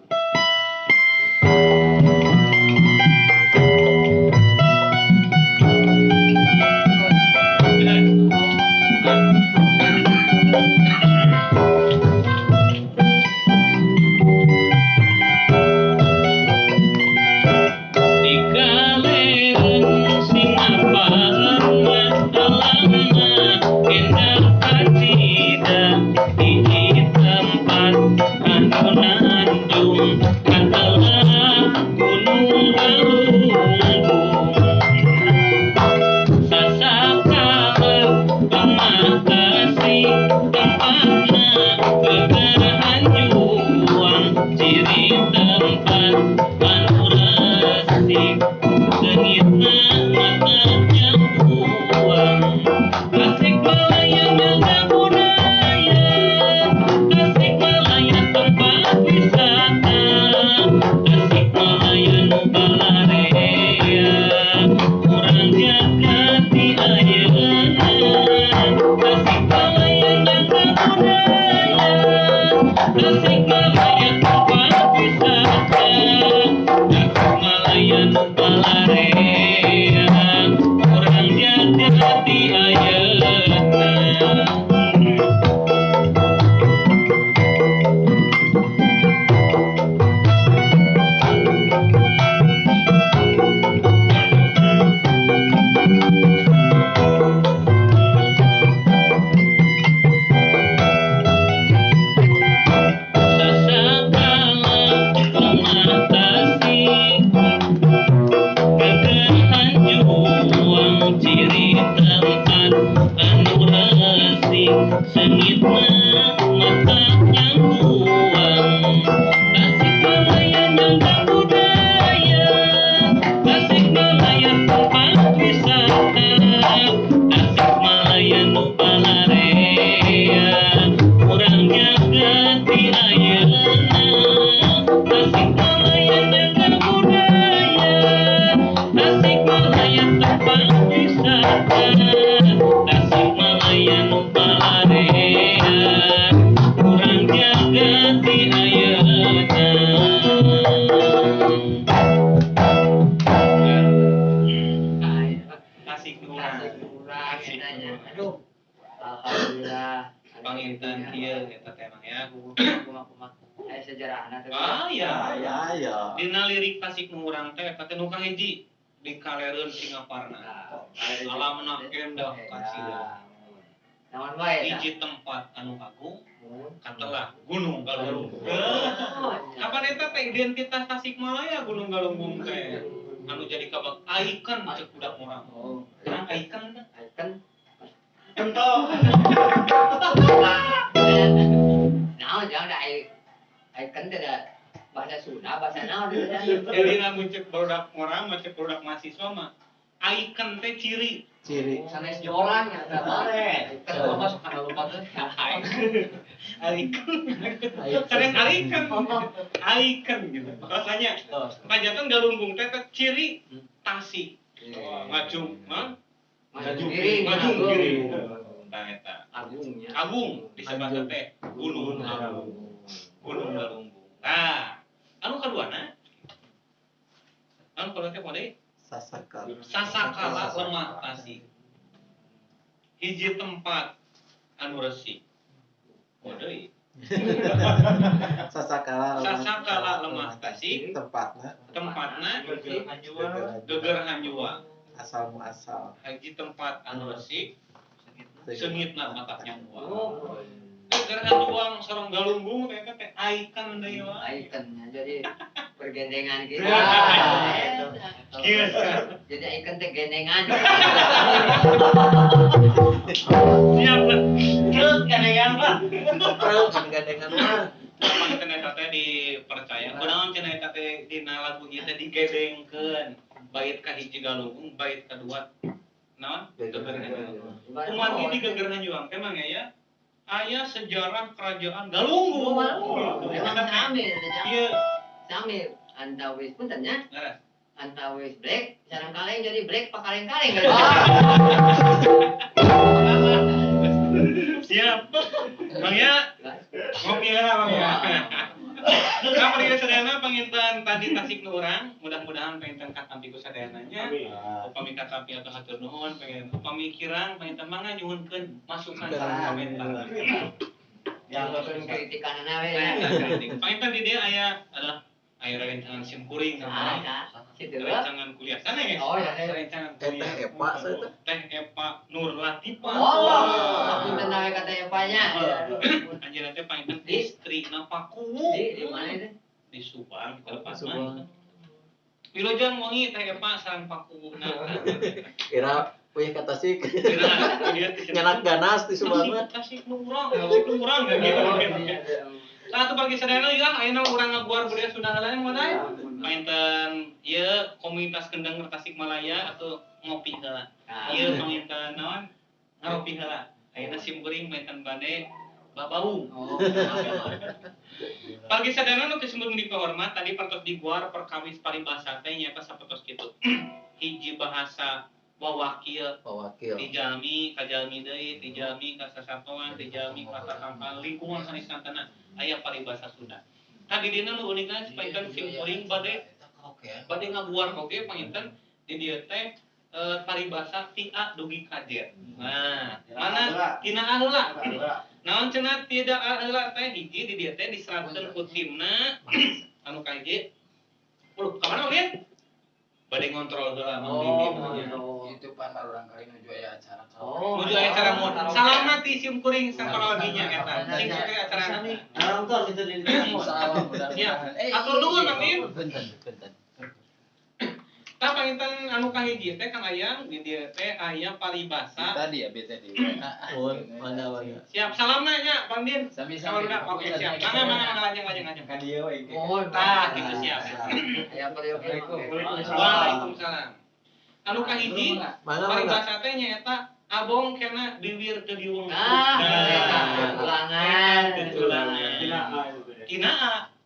Tempat anu nanjung. Tasikmalaya nu palarean urang jaga ti ayeuna. Tasik urang. Aduh. Alhamdulillah. Panginten kieu eta teh mah ya. Kumaha aya sejarahna teh. Ah ya. Ya. Dina lirik Tasik nu urang teh eta teh nu kahiji di kalereun Singaparna. Alamna endah kacida. Naon wae eta? Hiji tempat anu agung katelah Gunung Galunggung. Kapan eta teh identitas Tasikmalaya Gunung Galunggung teh anu jadi kabak ikon cek budak urang. Nah, ikon teh Ikon Kental. Naon jangan da ikon teh da bahasa Sunda, bahasa naon teh. Jadi lamun cek budak urang mah cek budak mahasiswa mah ikon teh ciri. Ciri. Sanes joran eta mah. Ikon mah sok kana lupa teh. Ikon. Sanes ikon. Ikon gitu. Rasanya panjatan Galunggung teh ciri Tasik. Ngajung, hah? Ngajung kiri. Ngajung kiri. Tah eta. Agungnya. Agung disebutna teh Gunung Agung. Gunung Galunggung. Nah, anu kaduana? Anu kadua teh kumaha deui? Sasakala. Sasakala lemah Tasik. Hiji tempat anu resik. Kumaha deui? Sasakala. Sasakala lemah Tasik, tempatna tempatna geger hanjuang. Asal muasal. Hiji tempat anu resik, seungitna mataknya uang. Geger hanjuang sareng Galunggung teh teh ikon deui wae. Ikonnya jadi pergendengan gitu. Kieu. Jadi ikon teh gendengan. Siap lah. Truk gandengan lah. Truk gandengan mah. Panginten eta teh dipercaya. Kunaon cenah eta teh dina lagu ieu teh digedengkeun. Bait ka hiji Galunggung, bait kadua naon? Geger hanjuang. Kumargi di geger hanjuang teh mah ya aya sejarah kerajaan Galunggung. Memang sami Ieu sami antawis punten nya. Leres. Antawis black sareng kaleng jadi black pakaleng-kaleng. Siap. Bang ya. Ngopi heula Bang ya. Nah, pergi sadayana panginten tadi Tasik nu urang, mudah-mudahan panginten katampi ku sadayananya. Upami katampi atau hatur nuhun, pengen upami kirang panginten mangga nyuhunkeun masukan sareng komentar. Yang kritikanana we. Panginten di dieu aya adalah aya rerencangan sim kuring sama rerencangan kuliah sana ya. Oh ya, rerencangan kuliah. Teh Epa saeuta. Teh Epa Nur Latifah. Oh, punten we kata Epanya. Anjeunna teh panginten istrina Pakuwu. Di mana itu? Di Subang, di Subang. Wilujeng wengi Teh Epa sareng Pakuwuna. Kira wih ka Tasik. Nyanak ganas di Subang mah. Tasik nu urang, Tasik nu urang gitu. Nah, atuh pagi sadayana ieu ayeuna urang ngaguar budaya Sunda heula mah teh. Panginten ieu komunitas Kendeng Tasikmalaya atau ngopi heula. Ieu panginten naon? Ngaropi heula. Ayeuna sim kuring panginten bade babaung. Pagi sadayana nu disebut dipehormat tadi pertos diguar perkawis paribasa teh nyaeta sapertos kitu. Hiji bahasa wawakil ti jalmi ka jalmi deui, ti jalmi ka sasatoan, ti jalmi ka sasampan lingkungan sanes santana aya paribasa Sunda. Tadi dina nu unikna panginten sim kuring bade ngaguar oge panginten di dieu teh paribasa ti A dugi ka Z. Nah, mana tina A heula? Naon cenah tidak A heula teh hiji di dieu teh diseratkeun ku timna anu kahiji. Ka mana Ulin? Bade ngontrol heula Mang Didi. Itu pan urang kali nuju aya acara. Oh, nuju aya acara mun. Salamna ti sim kuring samparawaginya eta. Sing sukses acarana. Nonton itu di Salam. Siap. Atur nuhun Mang Din. Punten, punten. Tah panginten anu kahiji teh Kang Ayang di dieu teh aya paribasa. Tadi ya bete di. Mana mana. Siap, salamna nya Bang Din. Sami-sami. Oke, siap. Mangga mangga lajeng lajeng lajeng. Ka dieu we. Tah, gitu siap. Aya perioke. Waalaikumsalam. Anu kahiji paribasa teh nyaeta abong kena biwir teu diwengku. Ah, tulangan. Tulangan. Tina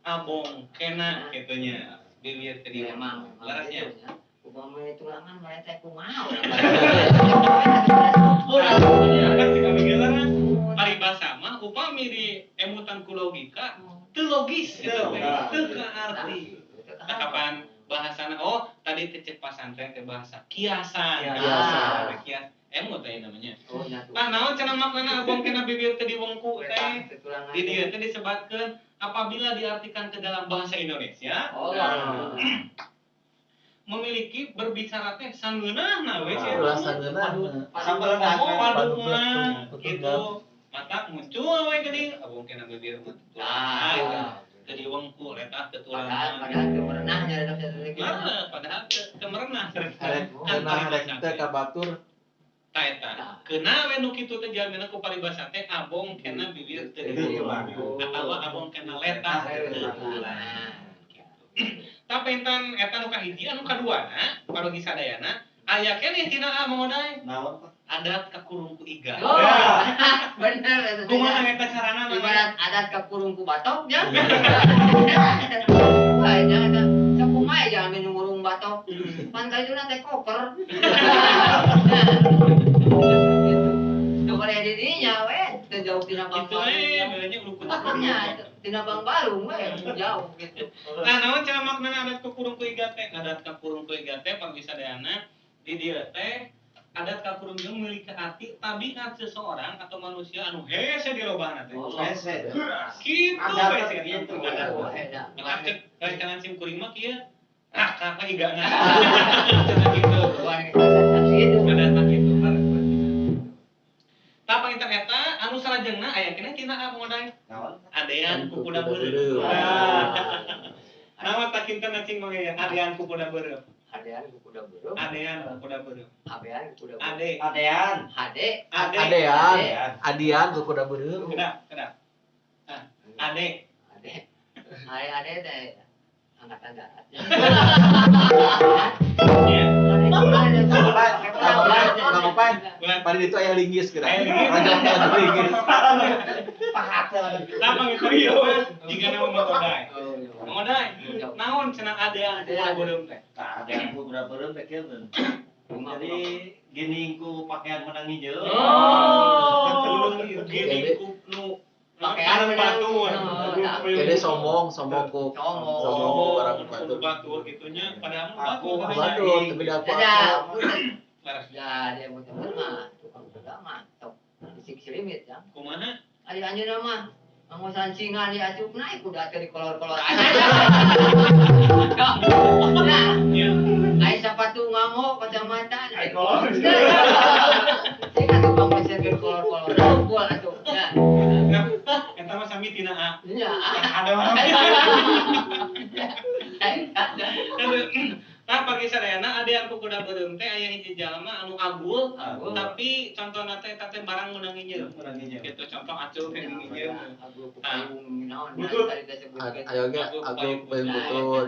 abong kena kitu nya biwir teu diwengku. Memang Leresnya. Upama tulangan mah teh kumaha. Paribasa mah upami di emutan ku logika teu logis teu kaarti. Tah kapan bahasana oh tadi teh cek pasantren teh bahasa kiasan. Kiasan. Kias emut teh namanya. Tah naon cenah maknana abong kena bibir teh diwengku teh. Di dieu teh disebatkeun apabila diartikan ke dalam bahasa Indonesia. Memiliki berbicara teh sangeunahna we cenah. Ulah sangeunahna. Paduna gitu. Mata muncul we geuning abong kena bibir mah. Nah, teu diwengku letah teu tulangan. Padahal teu merenah nya padahal teu merenah. Rek rek teu ka batur. Ta eta. Keuna we nu kitu teh jalmina ku paribasa teh abong kena bibir teu diwengku atawa abong kena letah teu tulangan. Tah pentan eta nu kahiji anu kaduana parogi sadayana aya keneh tina A mangodai. Naon tah? Adat kakurung ku iga. Oh, bener eta. Kumaha eta carana mah? Ibarat adat kakurung ku batok nya. Wah, nya eta sakumaha jalmi nu ngurung batok. Pan kajuna teh koper. Gitu. Teu boleh di dinya we, teu jauh tina Bang Itu we, bedanya ulukun. Nya, tina Bang Balung we jauh gitu. Nah, naon cenah maknana adat kakurung ku iga teh? Adat kakurung ku iga teh panggi sadayana di dieu teh adat kakurung jeung memiliki arti tabiat seseorang atau manusia anu hese dirobahna teh. Hese. Kitu we sih gitu. Maka cek rancangan sim kuring mah kieu. Raka ka igana. Cenah kitu. Adat kitu. Tah panginten eta anu salajengna aya keneh tina A mangodai. Naon? Adean ku kuda beureum. Naon tah kinten cing mah adean ku kuda beureum. Adean ku kuda beureum. Adean ku kuda beureum. Abean ku kuda beureum. Ade. Adean. Hade. Adean. Adian ku kuda beureum. Kedap, kedap. Nah, ade. Ade. Ade ade teh angkatan darat. Iya. Paling itu aya linggis kira. Raja linggis. Pahat. Tah panginten ieu mah jigana mah mangodai. Mangodai. Naon cenah adean ku kuda beureum teh? Tah adean ku kuda beureum teh kieu. Jadi gini ku pakaian menang hijau. Oh, gini ku nu pakaian batur. Jadi sombong, sombong ku. Sombong ku barang batur. Batur gitunya padahal batur batur tapi da aku. Ya, dia mau temen mah tukang kuda mah tok disik limit ya. Kumaha? Ari anjeunna mah nganggo sancingan di acuk naik kuda teh di kolor-kolor aja. Nah, ai sepatu nganggo kacamata. Ai kolor. Sing atuh tukang meserkeun kolor-kolor. Unggul atuh. Nah, eta mah sami tina A. Nya. Ada mah. Tah pagi sadayana adean ku kuda beureum teh aya hiji jalma anu agul, tapi contona teh eta teh barang meunang nginjeum. Gitu contoh acul teh nginjeum. Agul ku payung naon tadi teh sebutkeun. Ayo ge agul ku payung butut.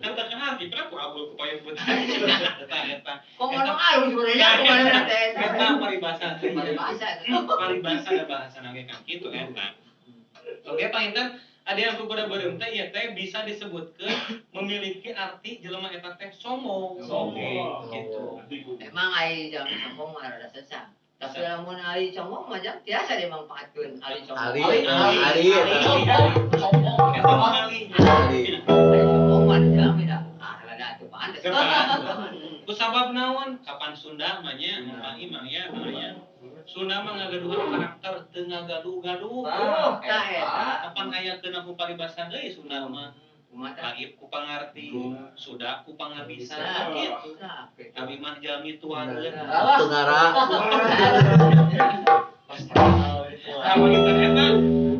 Kan teu kenal di ku agul ku payung butut. Eta eta. Kok ngomong alus sebenarnya kumaha teh. Eta paribasa. Paribasa. Paribasa da bahasana ge kan kitu eta. Oke panginten adean ku kuda beureum teh ieu teh bisa disebutkeun memiliki arti jelema eta teh sombong. Sombong. Gitu. Emang ai jalmi sombong mah rada sesah. Tapi lamun ari sombong mah jang tiasa dimanfaatkeun ari sombong. Ali ali sombong eta mah ali. Ali. Ari sombong mah jalmi da. Ah rada atuh pantes. Ku sabab naon? Kapan Sunda mah nya, Mang Imang ya, nya. Sunda mah ngagaduhan karakter teu ngagaduh-gaduh. Oh, tah eta. Kapan aya keuna ku paribasa deui Sunda mah? Laib ku pangarti, sudah ku pangabisa gitu. Abi mah jalmi tuangeun. Tungara. Tah panginten eta,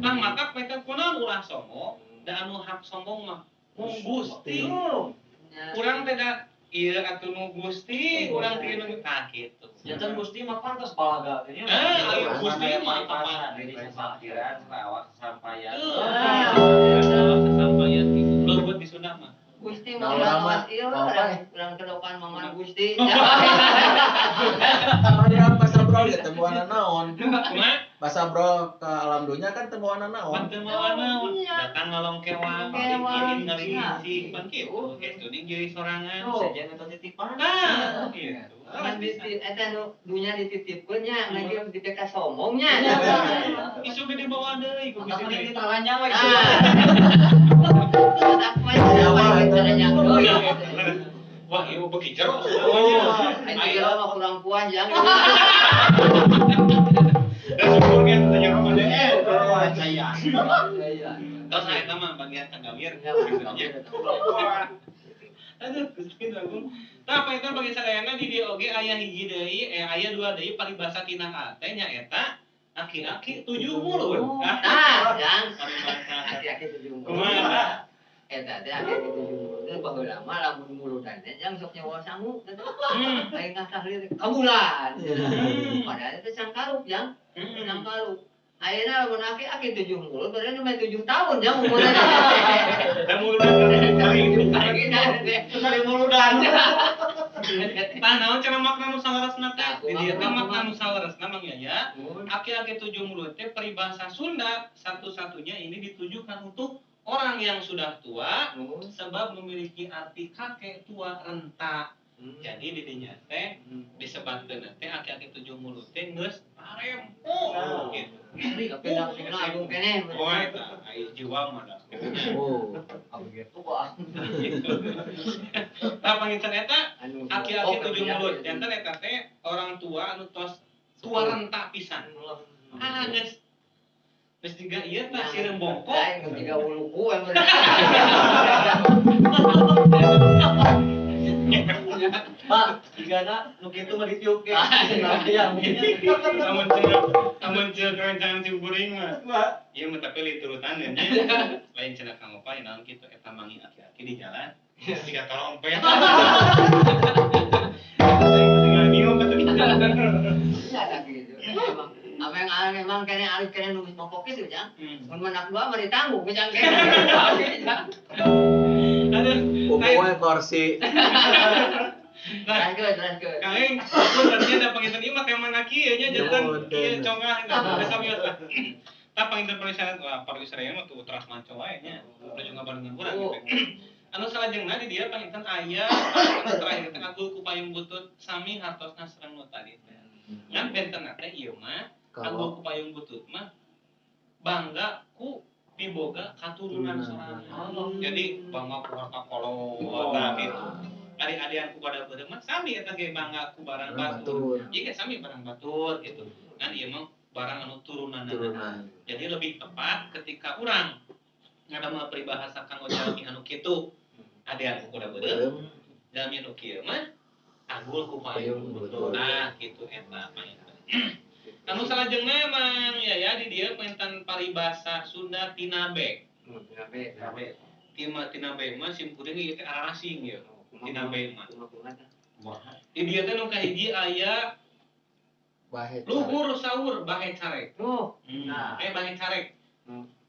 tah matak mereka kunaon ulah sombong, da anu hak sombong mah mung Gusti. Urang teh da ieu atuh nu Gusti, urang teh nu tah kitu. Jantan Gusti mah pantas balaga teh nya. Ayo Gusti mah kapan diri sasakiran sarawak sasampayan. Sarawak sasampayan gitu. Leuweut di Sunda mah. Gusti mah urang ieu urang kedokan maman Gusti. Kamari apa sabrol ge teu mawa naon. Kumaha? Bahasa bro ke alam dunya kan teu mawa naon. Pan teu mawa naon. Datang ngalongkewang, dikirim ngaligicing, pan kitu. Geus ning jadi sorangan. Sejen eta titipan. Nah, gitu. Kan eta nu dunya dititipkeun nya, ngan dipeka sombong nya. Isu ge dibawa deui ku Maka bisi mending deui. ditalanya we isu. Wah, ieu beuki jero semuanya. Ayo mah kurang puas yang. Da syukur ge teu jero mah deh. Iya. Tos eta mah bagian kagawir. Aduh, Gusti Agung. Tah panginten bagi sadayana di dieu oge aya hiji deui, aya dua deui paribasa tina teh nyaeta aki-aki tujuh mulut. Tah, jang. Paribasa. Aki-aki tujuh mulut. Kumaha? Eta teh aki-aki tujuh mulut teh baheula mah lamun muludan teh jang sok nyawa sangu teh. Aing ngahlir kabulan. Padahal teh sangkaruk jang. Sangkaruk. Ayeuna lamun aki-aki tujuh mulut berarti mah 7 tahun jang umurna. Da muludan kali. Sekali muludan. Tah naon cenah makna nu saleresna teh? Di dieu teh makna nu saleresna Mang Yaya, aki-aki tujuh mulut teh peribahasa Sunda satu-satunya ini ditujukan untuk orang yang sudah tua sebab memiliki arti kakek tua renta. Jadi di dinya teh disebatkeun teh aki-aki tujuh mulut teh geus parempo gitu. Tapi langsung agung keneh. Oh eta ai jiwa mah da. Oh. Gitu kok. Tah panginten eta aki-aki tujuh mulut. Janten eta teh orang tua anu tos tua renta pisan. Ah geus geus jiga ieu tah sireum bongkok. Lain geus jiga wuluku emang. Pak, jigana nu kitu mah ditiup ge. Ya, Amun ceuk rencangan si kuring mah. Ieu mah tapi liturutan nya. Lain cenah Kang Opa naon kitu eta mangi aki-aki di jalan. Siga torompet. Tinggal niup atuh kitu. Iya gitu. Emang apa yang emang kene alif kene nu geus bongkok kitu jang. Mun menak dua mah ditanggung jang kene. Aduh, Pokoknya kursi. Nah, lanjut. Kang Eng, tadi ada panginten ieu mah tema kieu nya janten kieu congah geus sabios lah. Tah panginten pariwisata, wah pariwisata mah tuh teras manco wae nya. Nuju ngabarengan urang gitu. Anu salajengna di dieu panginten aya anu terakhir teh agul ku payung butut sami hartosna sareng nu tadi teh. Ngan bentenna teh ieu mah agul ku payung butut mah bangga ku piboga katurunan sorangan. Jadi bangga ku harta kolot tah gitu. Ari-arian ku pada beureum mah sami eta ge bangga ku barang batur. Ieu ge sami barang batur gitu. Ngan ieu mah barang anu turunanana. Jadi lebih tepat ketika urang ngadamel peribahasa kanggo jalmi anu kitu. Adean ku kuda beureum, jalmi anu kieu mah agul ku payung butut. Nah, kitu eta panginten. Anu salajengna Mang Yaya di dieu panginten paribasa Sunda tinabe. Tinabe. Tinabe mah sim kuring ieu teh arasing ieu. Tinabe mah. Di dieu teh nu kahiji aya luhur sahur bahe carek. Nah, bahe carek.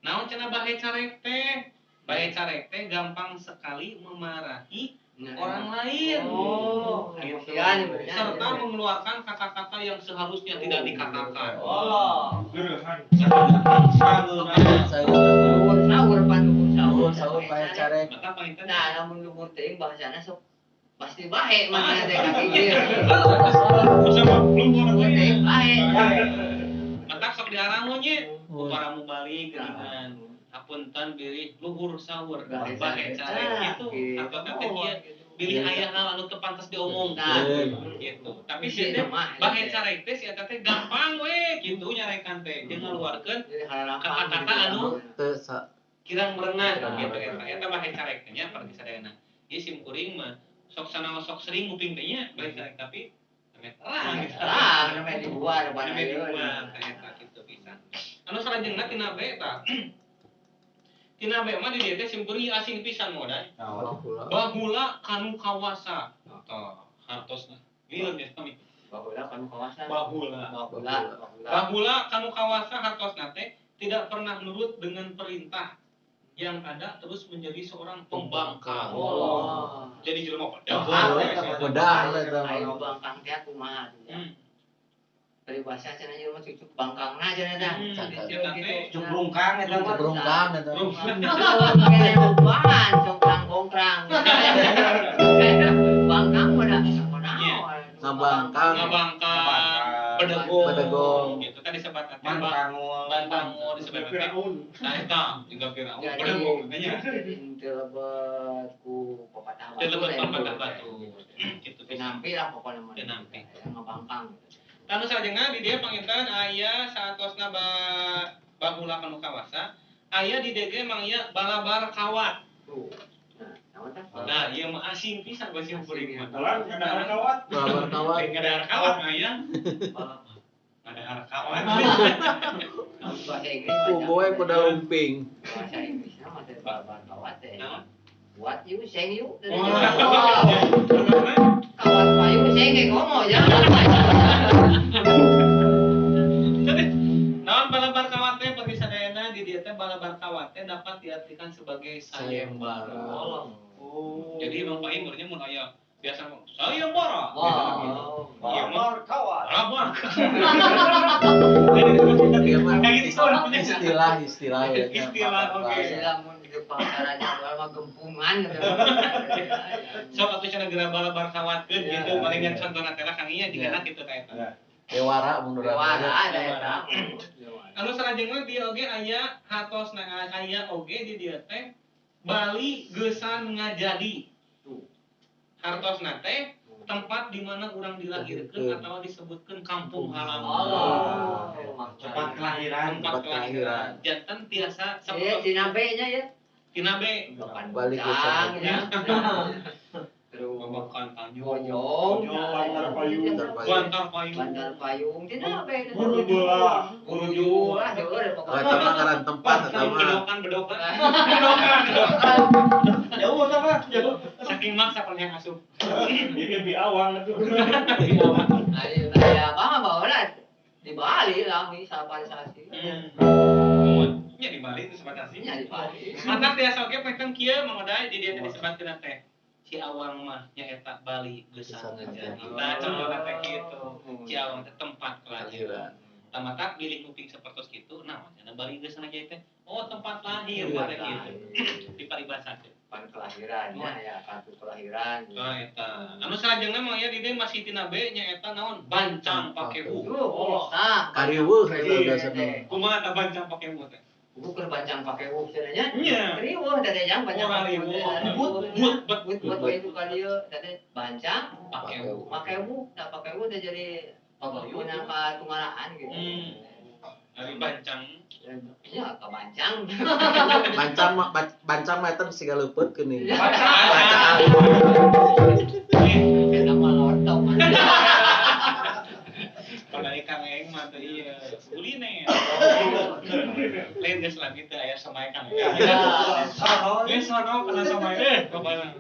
Naon cenah bahe carek teh? Bahe carek teh gampang sekali memarahi orang lain. Oh, gitu. Serta mengeluarkan kata-kata yang seharusnya tidak dikatakan. Oh. Sahur sahur bahe carek. Maka panginten nah, lamun luhur teuing bahasana sok pasti bahe mana teh kaki ieu. Luhur teuing bahe. Matak sok diarangu nya ku para mubalik geuningan. Hapunten bilih luhur sahur bahe carek gitu. Atau teh kieu bilih aya hal anu teu pantes diomongkeun gitu. Tapi si teh bahe carek teh si eta teh gampang we kitu nyarekan teh jeung ngaluarkeun kata-kata anu teu kirang merenah gitu eta. Eta bahe carek teh nya parti sadayana. Ieu sim kuring mah sok sana sok sering nguping teh nya bahe carek tapi ame terang gitu. Terang ame dibuar ame dibuar eta kitu pisan. Anu salajengna tina be eta. Tina be mah di dieu teh sim kuring asing pisan modal. Bahula kanu kawasa. Tah hartosna. Lieur geus kami. Bahula kanu kawasa. Bahula. Bahula kanu kawasa hartosna teh tidak pernah nurut dengan perintah yang ada terus menjadi seorang pembangkang. Oh. Jadi jelema pedah. Pedah eta. Ayo bangkang teh kumaha. Peribahasa cenah ieu mah cucuk bangkangna cenah tah. Cucuk brungkang eta mah. Brungkang eta. Kene ubahan congkrang bongkrang. Bangkang mah da kunaon. Ngabangkang. Ngabangkang. Bedegong. Bedegong. Gitu kan disebat teh Bantangul. Bantangul disebat teh. Nah eta juga Firaun. Bedegong nya. Teu lebet ku pepatah batu. Teu lebet pepatah batu. Gitu pinampi lah pokona mah. Pinampi. Ngabangkang. Tanu salajengna di dieu panginten aya saatosna baheula kanu kawasa, aya di dieu ge mang ieu balabar kawat. Nah, ieu mah asing pisan basi kuring mah. Ngadahar kawat. Balabar kawat. Ngadahar kawat mah aya. Ngadahar kawat. Bahasa Inggris. Kuboe kuda lumping. Bahasa Inggrisna mah teh balabar kawat teh. What you saying you? Kawat payu saya kayak ngomong ya. Naon balabar kawat teh bagi sadayana di dieu teh balabar kawat teh dapat diartikan sebagai sayembara. Oh. Jadi emang Pak Imurnya mun aya biasa sayembara. Wow. Balabar kawat. Balabar. Istilah istilah istilah oke. Istilah mun di pasarannya mah gempungan gitu. Sok atuh cenah geura balabar kawatkeun gitu paling yang contohna teh lah Kang Iya jigana kitu ka eta. Dewara mun urang. Dewara ada eta. Anu salajengna dieu oge aya hatosna aya oge di dieu teh Bali geusan ngajadi. Hartosna teh tempat di mana urang dilahirkeun atau disebutkeun kampung halaman. Oh, tempat kelahiran, tempat kelahiran. Janten tiasa sapertos Tinabe nya ya. Tinabe. Bali geusan. Terus Babakan Tanjung, Bojong, Bantar Payung, Bantar Payung, Bantar Payung, Tinabe. Burujula, Burujula, seueur pokoknya. Eta mah ngaran tempat eta mah. Bedokan, bedokan. Bedokan, bedokan. Jauh sama, jauh. Saking maksa kalau yang asup. Ini di awang itu. Di awang. Ayo, ya apa mah baheula di Bali lah misalnya. Nya di Bali itu sebatasi. Nya di Bali. Mantap tiasa oge panten kieu Mang Oday di dieu teh disebatkeun teh. Ciawang mah nyaeta Bali geusang ngajadi. Nah, contohna teh kitu. Ciawang teh tempat kelahiran. Tamatak bilih nguping sapertos kitu, naon cenah Bali geusang ngajadi teh? Oh, tempat lahir teh kitu. Di paribasa teh. Tempat kelahiran nya ya, kartu kelahiran. Nah, eta. Anu salajengna mah ya di dieu masih tina B nyaeta naon? Bancang pakewu. Oh, nah, kariweuh eta biasana. Kumaha tah bancang pakewu teh? Bukan bancang pakai wuh cenah nya. Riweuh teh jang bancang pakai wuh. But but but itu kali ieu teh bancang pakai wuh. Pakai wuh, tah pakai wuh teh jadi menang ka tunggalaan gitu. Dari bancang. Ya ka bancang. Bancang mah bancang mah eta siga leupeut geuning. Bancang. Eta mah lontong. Kalau ikan aing mah teh ieu kuliner. Lain geus lagi teh aya somai Kang. Geus sono kana somai eh pokona.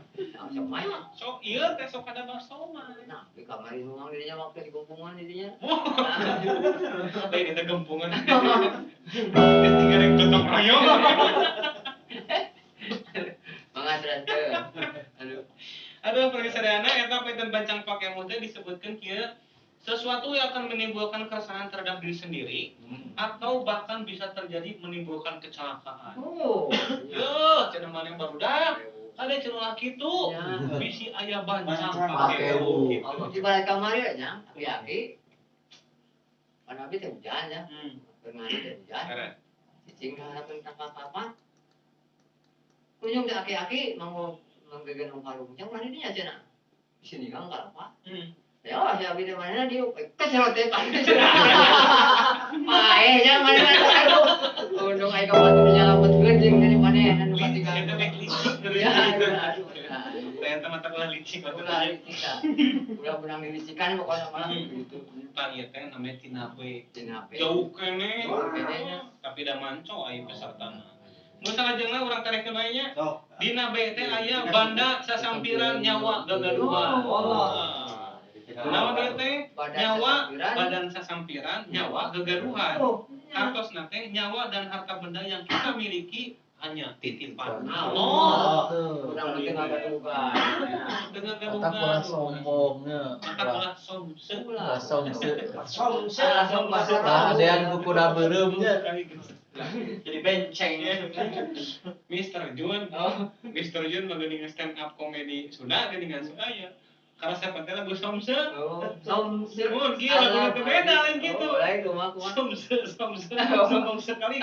Somai mah. Sok ieu teh sok kada mah somai. Nah, di kamari nuang dirinya waktu di gompongan dirinya. Lain eta gempungan. Geus tinggal yang gotong royong. Mangga teh. Aduh. Aduh pergi sadayana eta panten bancang pakemuh teh disebutkeun kieu sesuatu yang akan menimbulkan keresahan terhadap diri sendiri atau bahkan bisa terjadi menimbulkan kecelakaan. Oh. Yuh, cenah maneh barudak. Kade cenah kitu. Bisi aya bancang pakewu. Gitu. Di balik kamari nya, aki-aki. Pan abi teh hujan ya. Keur ngari teh hujan. Cicing harapan tangkap apa? Kunjung teh aki-aki manggo manggegeun karung. Jang ulah di dinya cenah. Bisi nigang kalapa. Ya, si abi teh manehna diuk keserot teh paeh nya manehna aduh. Untung aya ka batur nyalametkeun jeung dari manehna nu katinggal. Eta teh licik ya. Aduh. Teh eta mah ulah licik atuh. Ulah licik tah. Ulah menang dilicikan pokona mah gitu. Tah ieu teh namanya tinabe. Tinabe. Jauh keneh. Tapi da manco aya peserta mah. Nu salajengna urang tarekkeun wae nya. Dina B teh aya banda sasampiran nyawa gagaduhan. Naon ieu teh? Nyawa badan sasampiran, nyawa gegaduhan. Hartosna teh nyawa dan harta benda yang kita miliki hanya titipan Allah. Urang teu ngagaduhan. Teu ngagaduhan. Mata ulah sombongnya. Mata ulah somse. Ulah somse. Somse. Lah adean ku kuda beureumnya. Jadi benceng. Mr. Jun, Mr. Jun mah geuningan stand up komedi Sunda geuningan aya. Karena siapa teh lagu somse. Oh, somse. Mun kieu lagu teh beda lain kitu. Oh, lain kumaha kumaha. Somse, somse, sombong sekali.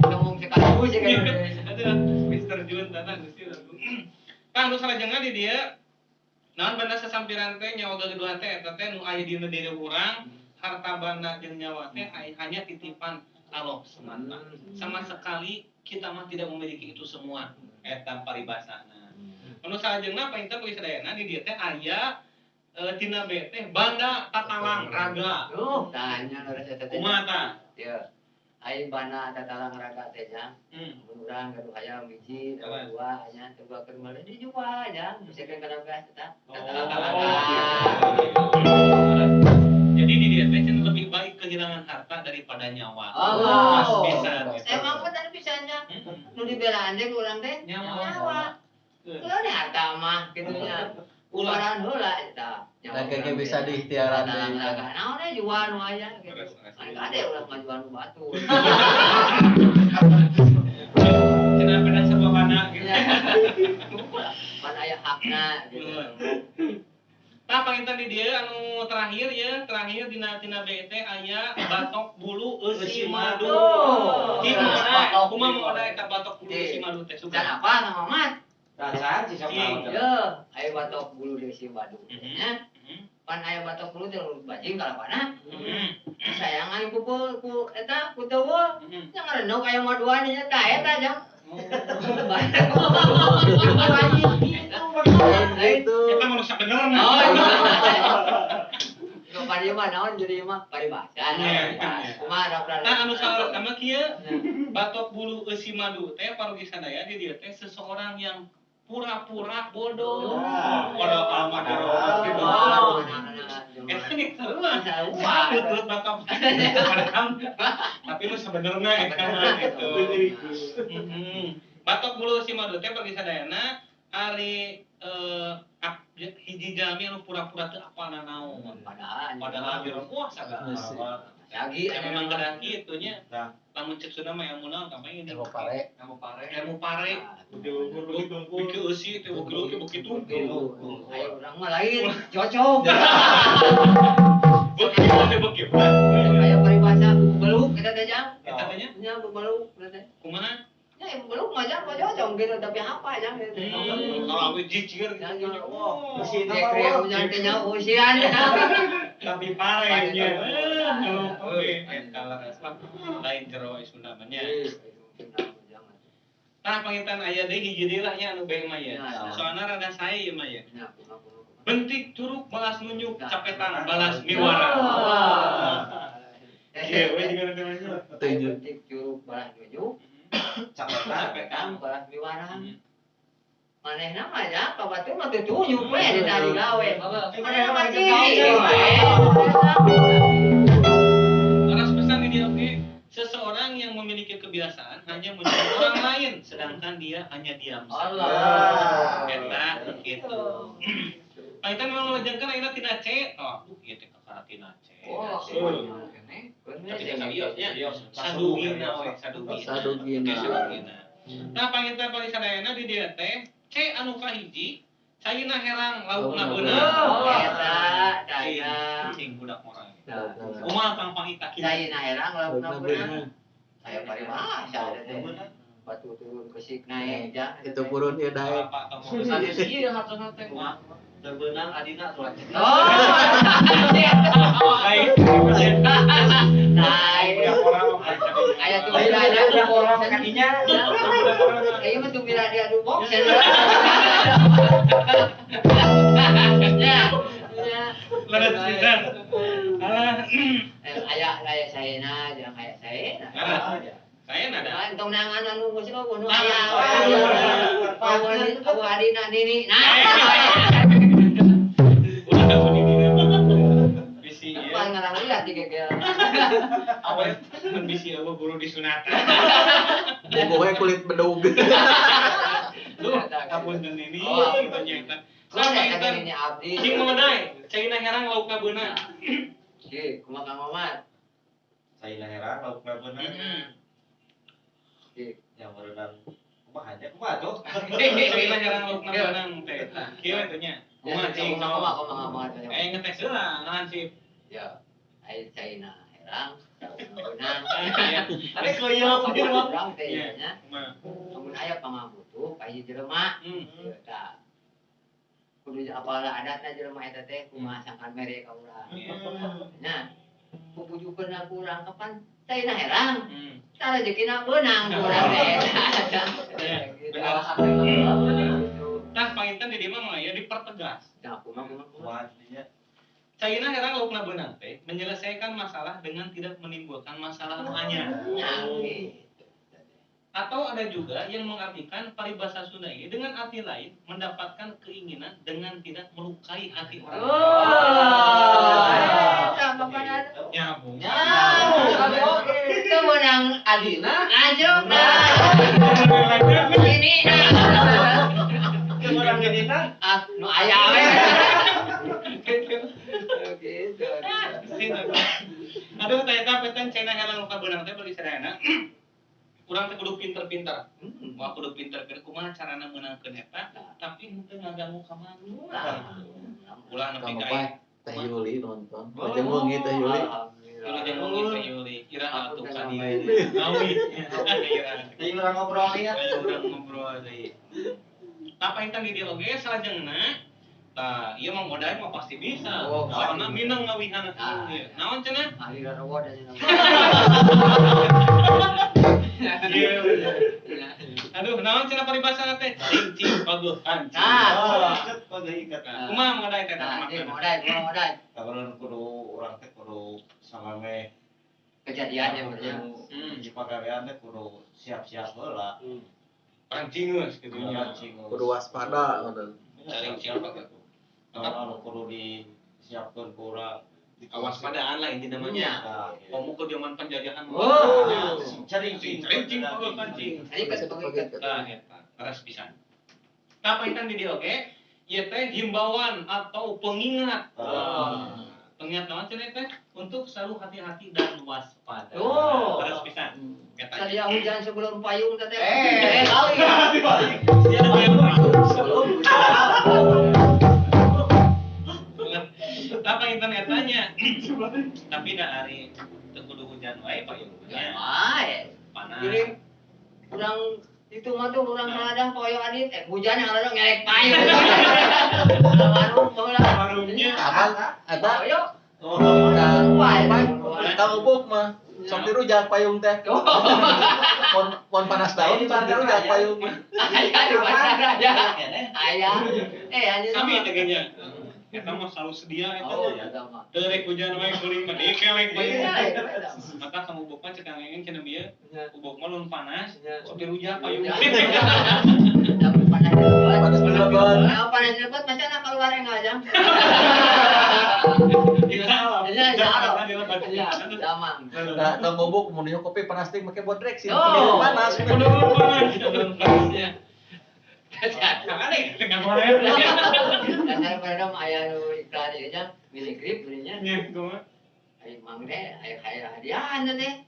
Ngomong sekali sih kan. Aduh, Mr. Jun tanah Gusti lagu. Tah nu salajengna di dieu naon banda sasampiran teh nyawa gagaduhan teh eta teh nu aya dina diri urang, harta banda jeung nyawa teh hanya titipan Allah semata. Sama sekali kita mah tidak memiliki itu semua. Eta paribasana. Anu salajengna painten bagi sadayana di dieu teh aya tina B teh banda tatalang raga. Oh, tanya leres eta teh. Kumaha tah? Ieu. Ai banda tatalang raga teh nya. Mun urang gaduh hayam hiji, dua nya teu keur meuli dijual nya, misalkan kana beas eta. Tatalang raga. Jadi di dieu teh cenah lebih baik kehilangan harta daripada nyawa. Oh. Pas pisan. Emang bener pisan nya. Nu dibelaan teh ku urang teh nyawa. Ulah nih harta mah kitu nya. Ularan heula eta. Dan kayaknya bisa diikhtiaran deui. Naon we jual nu aya gitu. Kan kade ulah ngajual nu batu. Cenah beda sababana gitu. Pan aya hakna gitu. Tah panginten di dieu anu terakhir ya, terakhir dina tina B teh aya batok bulu eusi madu. Kumaha kumaha maona eta batok bulu eusi madu teh suka. Can apa Kang Mamat? Rasaan sih sok naon. Ye, aya batok bulu eusi madu. Nya. Pan aya batok bulu teh bajing kalapana. Sayangan ku ku eta ku teuweul. Nya ngarenok aya maduan nya tah eta jang. Itu. Eta mah rusak bener. Oh. Pari mah naon jadi mah paribasa. Kumaha raprana. Tah anu salah sama kieu batok bulu eusi madu teh parugi sadaya di dieu teh seseorang yang pura-pura bodoh. Padahal mah bodoh. Eta ge sarua. Sarua batok. Tapi lu sebenarnya eta mah gitu. Batok bulu eusi madu teh parugi sadayana ari hiji jalmi anu pura-pura teu apal nanaon. Padahal jero wah sagala. Lagi emang kedah kitu nya. Lamun cek Sunda mah ilmu naon kamari ilmu pare. Ilmu pare. Ilmu pare. Beuki eusi teh beuki beuki tungkul. Ayo urang mah lain cocok. Beuki teh beuki. Aya paribasa beluk eta teh jang. Eta teh nya? Nya beluk eta teh. Kumaha? Ya belum aja pojok gitu tapi apa aja gitu. Kalau aku jijir gitu. Oh, usian. Tapi pare nya. Oke, eta leres lain jero Sunda mah nya. Tah panginten aya deui hiji deui lah nya anu bae mah ya. Soalna rada sae ieu mah ya. Bentik curug balas nunjuk, capetan balas miwara. Ieu we juga nanti mah. Bentik curug balas nunjuk. Capetan balas miwarang. Manehna mah ya kabatur mah teu tunjuk we di tadi gawe. Manehna mah ciri we. Laras pesan di dieu oge, seseorang yang memiliki kebiasaan hanya menyuruh orang lain sedangkan dia hanya diam. Allah. Eta kitu. Panginten memang melejengkeun ayeuna tina C. Oh, ieu teh kakara tina C. Oh, tapi nya sadugina we, sadugina. Sadugina. Nah, panginten paling sadayana di dieu teh C anu kahiji, caina herang laukna beunang. Eta daya cing budak morang. Kumaha Kang Pangita kieu? Caina herang laukna beunang. Saya paribasa teh. Batu turun kesik naik ja. Itu purun ieu daek. Ieu hatosna teh kumaha? Terbenang adina tuh. Oh. Lain. Lain. Aya tuh bila ada orang kakinya. Ieu mah tuh bila dia adu box. Ya. Leres pisan. Alah. Aya aya saena jeung aya saena. Saena da. Entong nangan anu geus eueuh nu aya. Awu adina nini. Nah. Bisi ieu. Pan ngarang liat digegel. Awet mun bisi eueuh buru disunatan. Bogohnya kulit bedog. Duh, apunten ini gitu nya eta. Sampai eta ini abdi. Cing modai, caina herang laukna beunang. Ki, kumaha Kang Mamat? Caina herang laukna beunang. Ki, yang berenang kumaha nya kumaha tuh? Caina herang laukna beunang teh. Kieu eta nya. Kumaha cing? Kumaha kumaha. Ngetes heula nahan sip. Ya, ai caina herang laukna beunang. Ada koyok di rumah. Urang teh nya. Amun aya pangabutuh ka hiji jelema. Ieu tah. Kudu apalah adatna jelema eta teh kumaha sangkan mere ka urang. Nya, pupujukeun ku urang kapan caina herang. Tah rejekina beunang ku urang teh. Benar. Tah panginten di dieu mah aya dipertegas. Nah, kumaha kumaha. Caina herang laukna beunang teh menyelesaikan masalah dengan tidak menimbulkan masalah anyar. Atau ada juga yang mengartikan paribasa Sunda ini dengan arti lain mendapatkan keinginan dengan tidak melukai hati orang. Oh. Nyambung. Itu menang adina. Lanjut. Ini. Itu menang adina. Ah, nu aya we. Gitu. Aduh, teh eta petan caina herang laukna beunang teh bagi sadayana. Urang teh kudu pinter-pinter. Wah kudu pinter-pinter kumaha carana meunangkeun eta, tapi henteu ngaganggu ka maneh. Ulah nepi ka aya Teh Yuli nonton. Lajeng wengi Teh Yuli. Lajeng wengi Teh Yuli. Iraha atuh ka dieu. Nawi. Teh urang ngobrol ya. Urang ngobrol deui. Tah panginten di dieu oge salajengna tah ieu mah modal mah pasti bisa. Soalna minang ngawihan ieu. Naon cenah? Ahli rawa da cenah. Aduh, naon cenah paribasana teh? Cing-cing paguh kancing. Nah, paguh ikat. Kumaha modai teh tah maksudna? Modai, kumaha modai? Kabaran kudu urang teh kudu samame kejadian ya berarti. Di pagawean teh kudu siap-siap heula. Rancingeus kitu nya. Kudu waspada ngono. Cing-cing paguh. Anu kudu disiapkeun ku urang. Kewaspadaan lah inti namanya. Komo ke zaman penjajahan. Oh, cering-cing paguh kancing. Tah eta, leres pisan. Tah panginten di dieu oge, ieu teh himbauan atau pengingat. Pengingat naon cenah teh? Untuk selalu hati-hati dan waspada. Leres pisan. Sadia hujan sebelum payung teh. Balik. Sebelum Tah panginten etanya. Tapi da ari teu kudu hujan wae payung. Hujan wae. Panas. Jadi urang itu mah tuh urang saladang poyo adit hujan yang ada ngelek payung. Warung baheula. Warungnya apa? Eta poyo. Oh, ka ubuk mah sok dirujak payung teh. Pon panas daun sok dirujak payung. Aya di pasar aya. Aya. Anjeun sami teh nya. Eta mah selalu sedia eta nya. Teu rek hujan wae kuring mah dikelek bae. Maka kamu ubuk mah cek angin cenah bieu. Ubuk mah lun panas, sok dirujak payung. Panas Panas lebat. Panas lebat macana keluar enggak jam. Iya, sama. Nah, tong ngobok mun kopi panas teh make bodrek sih. Panas. Kudu panas. Panasnya. Ada tengah goreng. Dasar pada aya nu iklan ieu nya, mini grip beunya. Nya, kumaha? Ai mang teh aya hadiahan teh.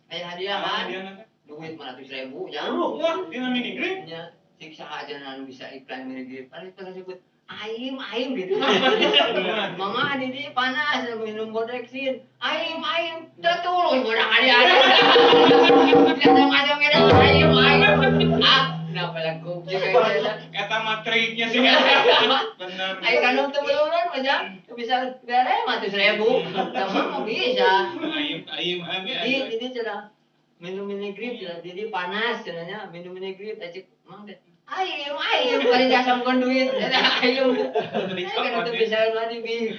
Aya hadiahan. Duit 500.000 nya. Wah, dina mini grip. Nya, siksa aja nu bisa iklan mini grip. Paling pas sebut aim aim gitu. Mama di panas minum bodreksin. Aim aim tertulung bodang hadiah. Jangan macam aim aim. Ah, kenapa lagu Kata matriknya sih. Benar. Ayo kan teu beluran mah bisa bere 500.000. Sama mau bisa. Aim aim aim. Di cenah minum mini grip cenah di panas cenahnya minum mini grip acik mang teh. Aim aim bari jasamkeun duit. Aim. Kan teu bisa mah di bi.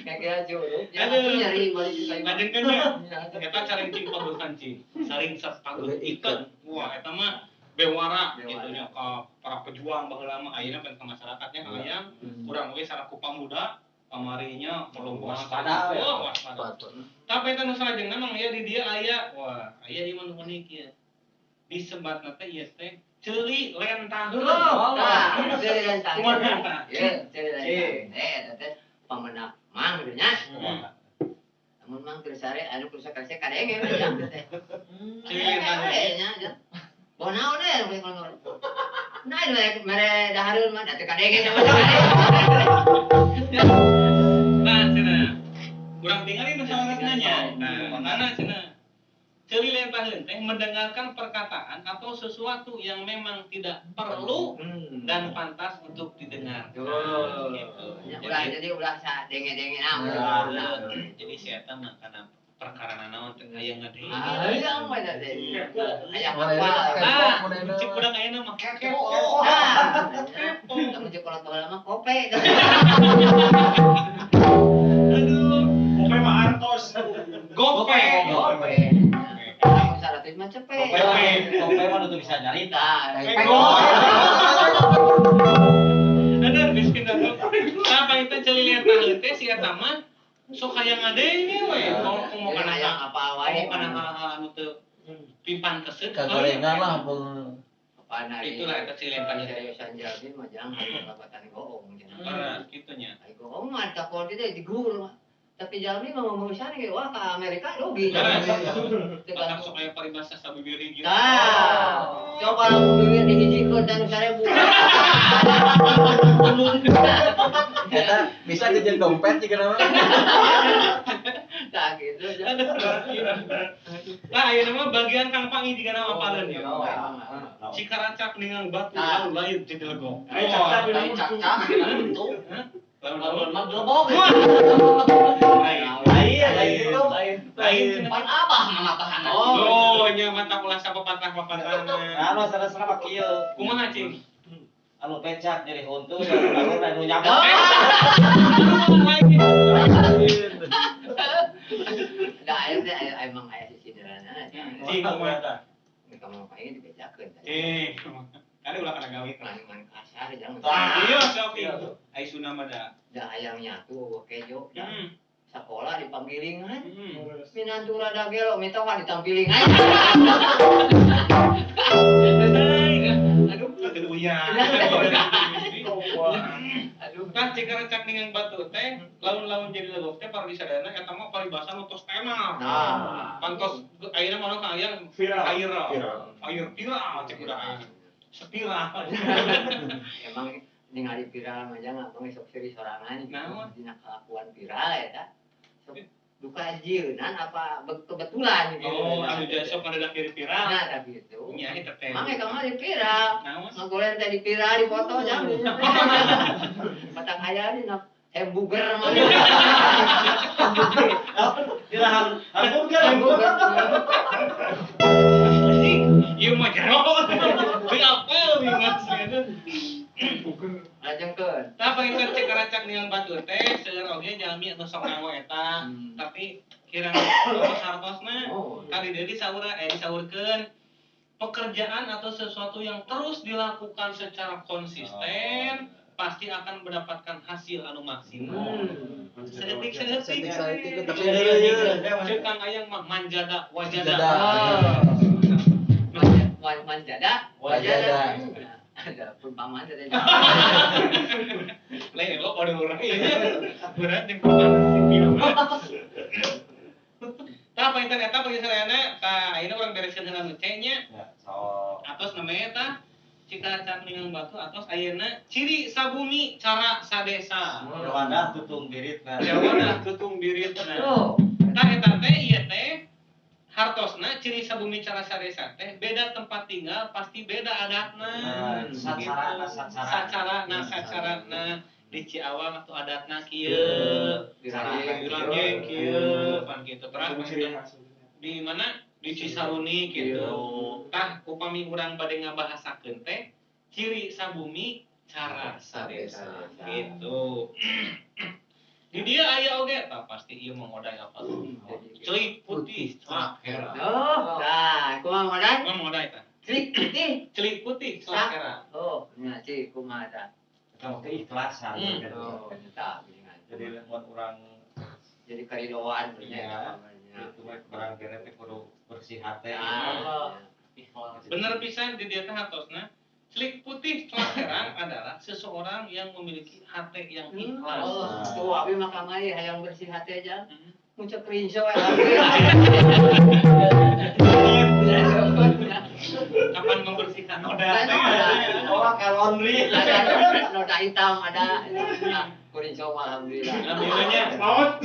Kayak curug. Aduh. Nyari balik ka imah. Lajengkeun nya. Eta carincing paguh kancing. Saring sapaguh ikan. Wah, eta mah bewara gitu nya ka para pejuang baheula mah ayeuna pan ka masyarakatnya hayang urang oge salaku pamuda kamarinya perlu Waspada, ya. Wah, waspada. Tapi eta nu salajengna mah aya di dieu aya. Wah, aya ieu mah nu unik ieu. Disebatna teh ieu teh ceuli lentaheun. Tah, ceuli lentaheun. Kumaha tah? Ieu ceuli lentaheun. Eta teh pamenak mang teh nya. Mun mang teu sare anu kudu sakarese kadenge we jang teh. Ceuli lentaheun. Nya. Boh naon we kalau. Nah, mere dahareun mah teh kadenge sama sekali. Nah, cenah. Urang tingali nu sawaresna nya. Nah, mana cenah? Ceuli lentaheun teh mendengarkan perkataan atau sesuatu yang memang tidak perlu dan pantas untuk didengar. Oh. Gitu. Ulah jadi ulah sadenge-denge naon. Jadi si eta mah kana perkara naon teh aya ngadenge. Hayang mah teh. Hayang apa? Ah, cek urang ayeuna mah kepo. Kepo. Lamun cek kolot baheula mah kope. Aduh, kope mah artos. Gope. Gope. Lamun 100 mah cepet. Kope mah nu bisa nyarita. Aduh, miskin atuh. Tah panginten ceuli lentaheun teh si eta mah sok hayang ngadenge we. Komo kana hayang apa wae. Komo kana hal-hal anu teu pipanteseun. Kagorengan lah. Itulah eta ceuli lentaheun. Seriusan jalmi mah jangan hayang labatan goong cenah. Heeh, kitu nya. Ai goong mah takol teh digur mah. Tapi jalmi mah ngomong sana ge wah ka Amerika rugi. Batak sok aya paribasa sabibir hiji. Tah. Coba lamun bibir dihijikeun dan 1000. Eta bisa jajan dompet jika nama. Tah gitu. Nah, ayeuna mah bagian Kang Pangi jika nama apaleun ya. Cikaracak ningang batu lalu lain jadi legok. Ai cak-cak itu. Lalu mah glebok. Lain. Pan abah mah matahan. Oh, nya mata ulah sapapatah-papatahna. Anu sanesna mah kieu. Kumaha cing? Anu pecak nyeri huntu anu anu nyamuk. Da aya teh emang aya sisideurana. Cing kumaha tah? Kamu paling dibejakeun. Kali ulah kana gawe. Man kasar jangan. Iya sok ieu. Ai sunah mah da. Da hayang nyatu kejo. Sekolah dipanggilingan. Minantu rada gelo mitoha ditampilingan. Aduh, teu uyah. Aduh, tah cikaracak ningang batu teh, laun-laun jadi legok teh para disadana eta mah paribasa nu tos tenar. Nah, pantos ayeuna mah ka aya viral. Air viral cek udah ayeuna. Sepira. Emang ningali viral mah jangan abang sok seuri sorangan dina kelakuan viral eta. Sok duka jieunan apa kebetulan gitu. Oh, anu sok kada kiri viral. Nah, tapi gitu. Nya eta teh. Mang kamari viral. Ngagoler teh di viral dipoto jang. Batang aya dina hamburger mah. Dina hamburger. Ieu mah jero. Teu apal ieu mah aslinya. Lajengkeun. Tah panginten cikaracak ningang batu teh seueur oge jalmi anu sok nganggo eta, tapi kirang hartosna kali deui disaura disaurkeun pekerjaan atau sesuatu yang terus dilakukan secara konsisten pasti akan mendapatkan hasil anu maksimal. Sedetik-sedetik. Tapi ceuk Kang Ayang mah manjada wajada. Manjada wajada. Ada perumpamaan tadi. Lain lo pada orang ini. Berat yang perumpamaan sih. Tah panginten eta panginten tah ayeuna urang bereskeun heula nu C nya. Atos namanya tah cikaracak ningang batu atos ayeuna ciri sabumi cara sadesa. Jawadah tutung biritna. Jawadah tutung biritna. Tah eta teh ieu teh hartosna ciri sabumi cara sadesa teh beda tempat tinggal pasti beda adatna. Sacarana sacarana di Ciawang atau adatna kieu, di Ranggeng kieu, pan kitu terus di mana di Cisaruni kitu. Tah upami urang bade ngabahasakeun teh ciri sabumi cara sadesa gitu. Di dia aya oge tah pasti ieu mah ngodai apa. Celik putih celak hera. Oh, tah kumaha ngodai? Kumaha ngodai tah? Celik putih, celik putih celak hera. Oh, nya cik kumaha tah? Eta mah keikhlasan. Oh, tah geuningan. Jadi lamun urang jadi karidoan nya. Itu mah barang kene teh kudu bersih hate. Ikhlas. Bener pisan di dieu teh hatosna. Celik putih celak herang adalah seseorang yang memiliki hati yang ikhlas. Oh, tuh abi mah kamari hayang bersih hati aja. Muncul rinso ya. Kapan membersihkan noda? Oh, ke laundry. Ada noda hitam ada. Nah, kurinso mah alhamdulillah. Alhamdulillahnya. Maut.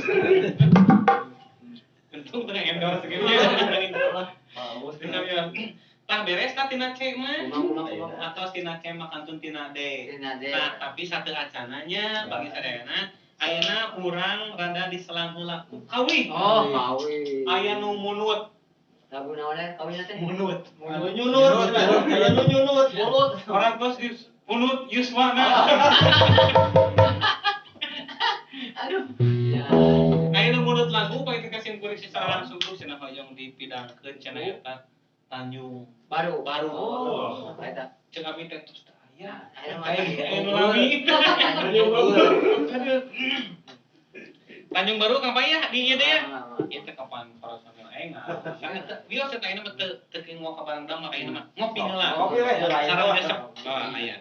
Untung tengah endorse gitu. Tah beres tah tina C mah. Atau tina C mah kantun tina D. Nah, tapi satu acananya bagi sadayana ayeuna urang rada diselang heula ku kawih. Oh, kawih. Aya nu munut. Lagu naon teh kawihna teh? Munut. Anu nyunut, anu nyunut. Mulut. Orang tos di munut yuswana. Aduh. Ya. Aya nu munut lagu pakai kasim kuring secara langsung tuh cenah hoyong dipidangkeun cenah eta Tanjung Baru. Baru. Oh, eta. Cek abi teh tos teh aya. Aya Aya nu lami. Aduh. Tanjung Baru kapan ya di ieu teh ya? Ieu teh kapan personil aing. Sangat wios eta ayeuna mah teu teu nguak ka barang damel ayeuna mah ngopi heula. Ngopi we heula. Sareng resep. Ah aya.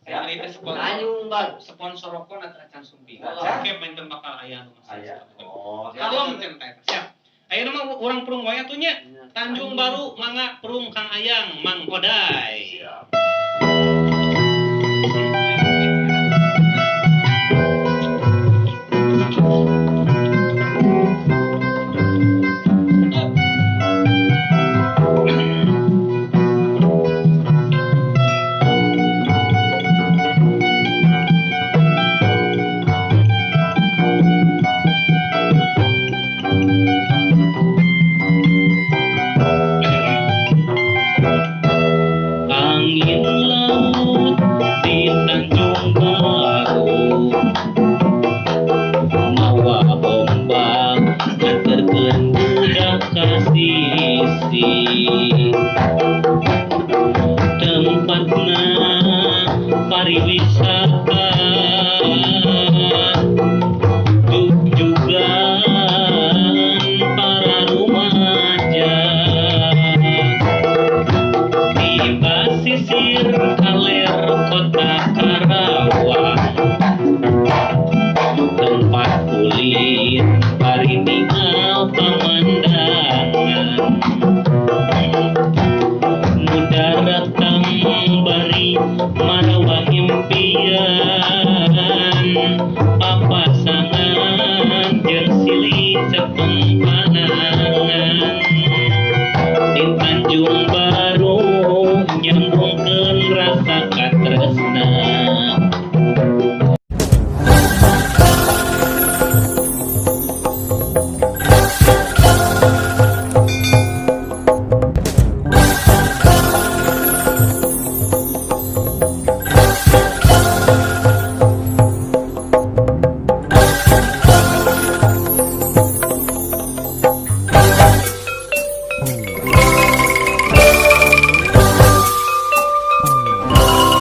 Aya ieu teh sponsor. Tanjung Baru. Sponsor rokok atau acan sumping. Acan. Oke, main bakal aya nu masih. Aya. Oh. Kalem teh eta. Siap. Ayeuna mah urang prung wae atuh nya. Tanjung Baru mangga prung Kang Ayang Mang Kodai. Siap. Angin laut di Tanjung Baru mawa ombak nganterkeun budak ka sisi tempatna pariwisata jujugan para rumaja di basisir kaler kota Karawang tempat kulit bari ningal pemandangan.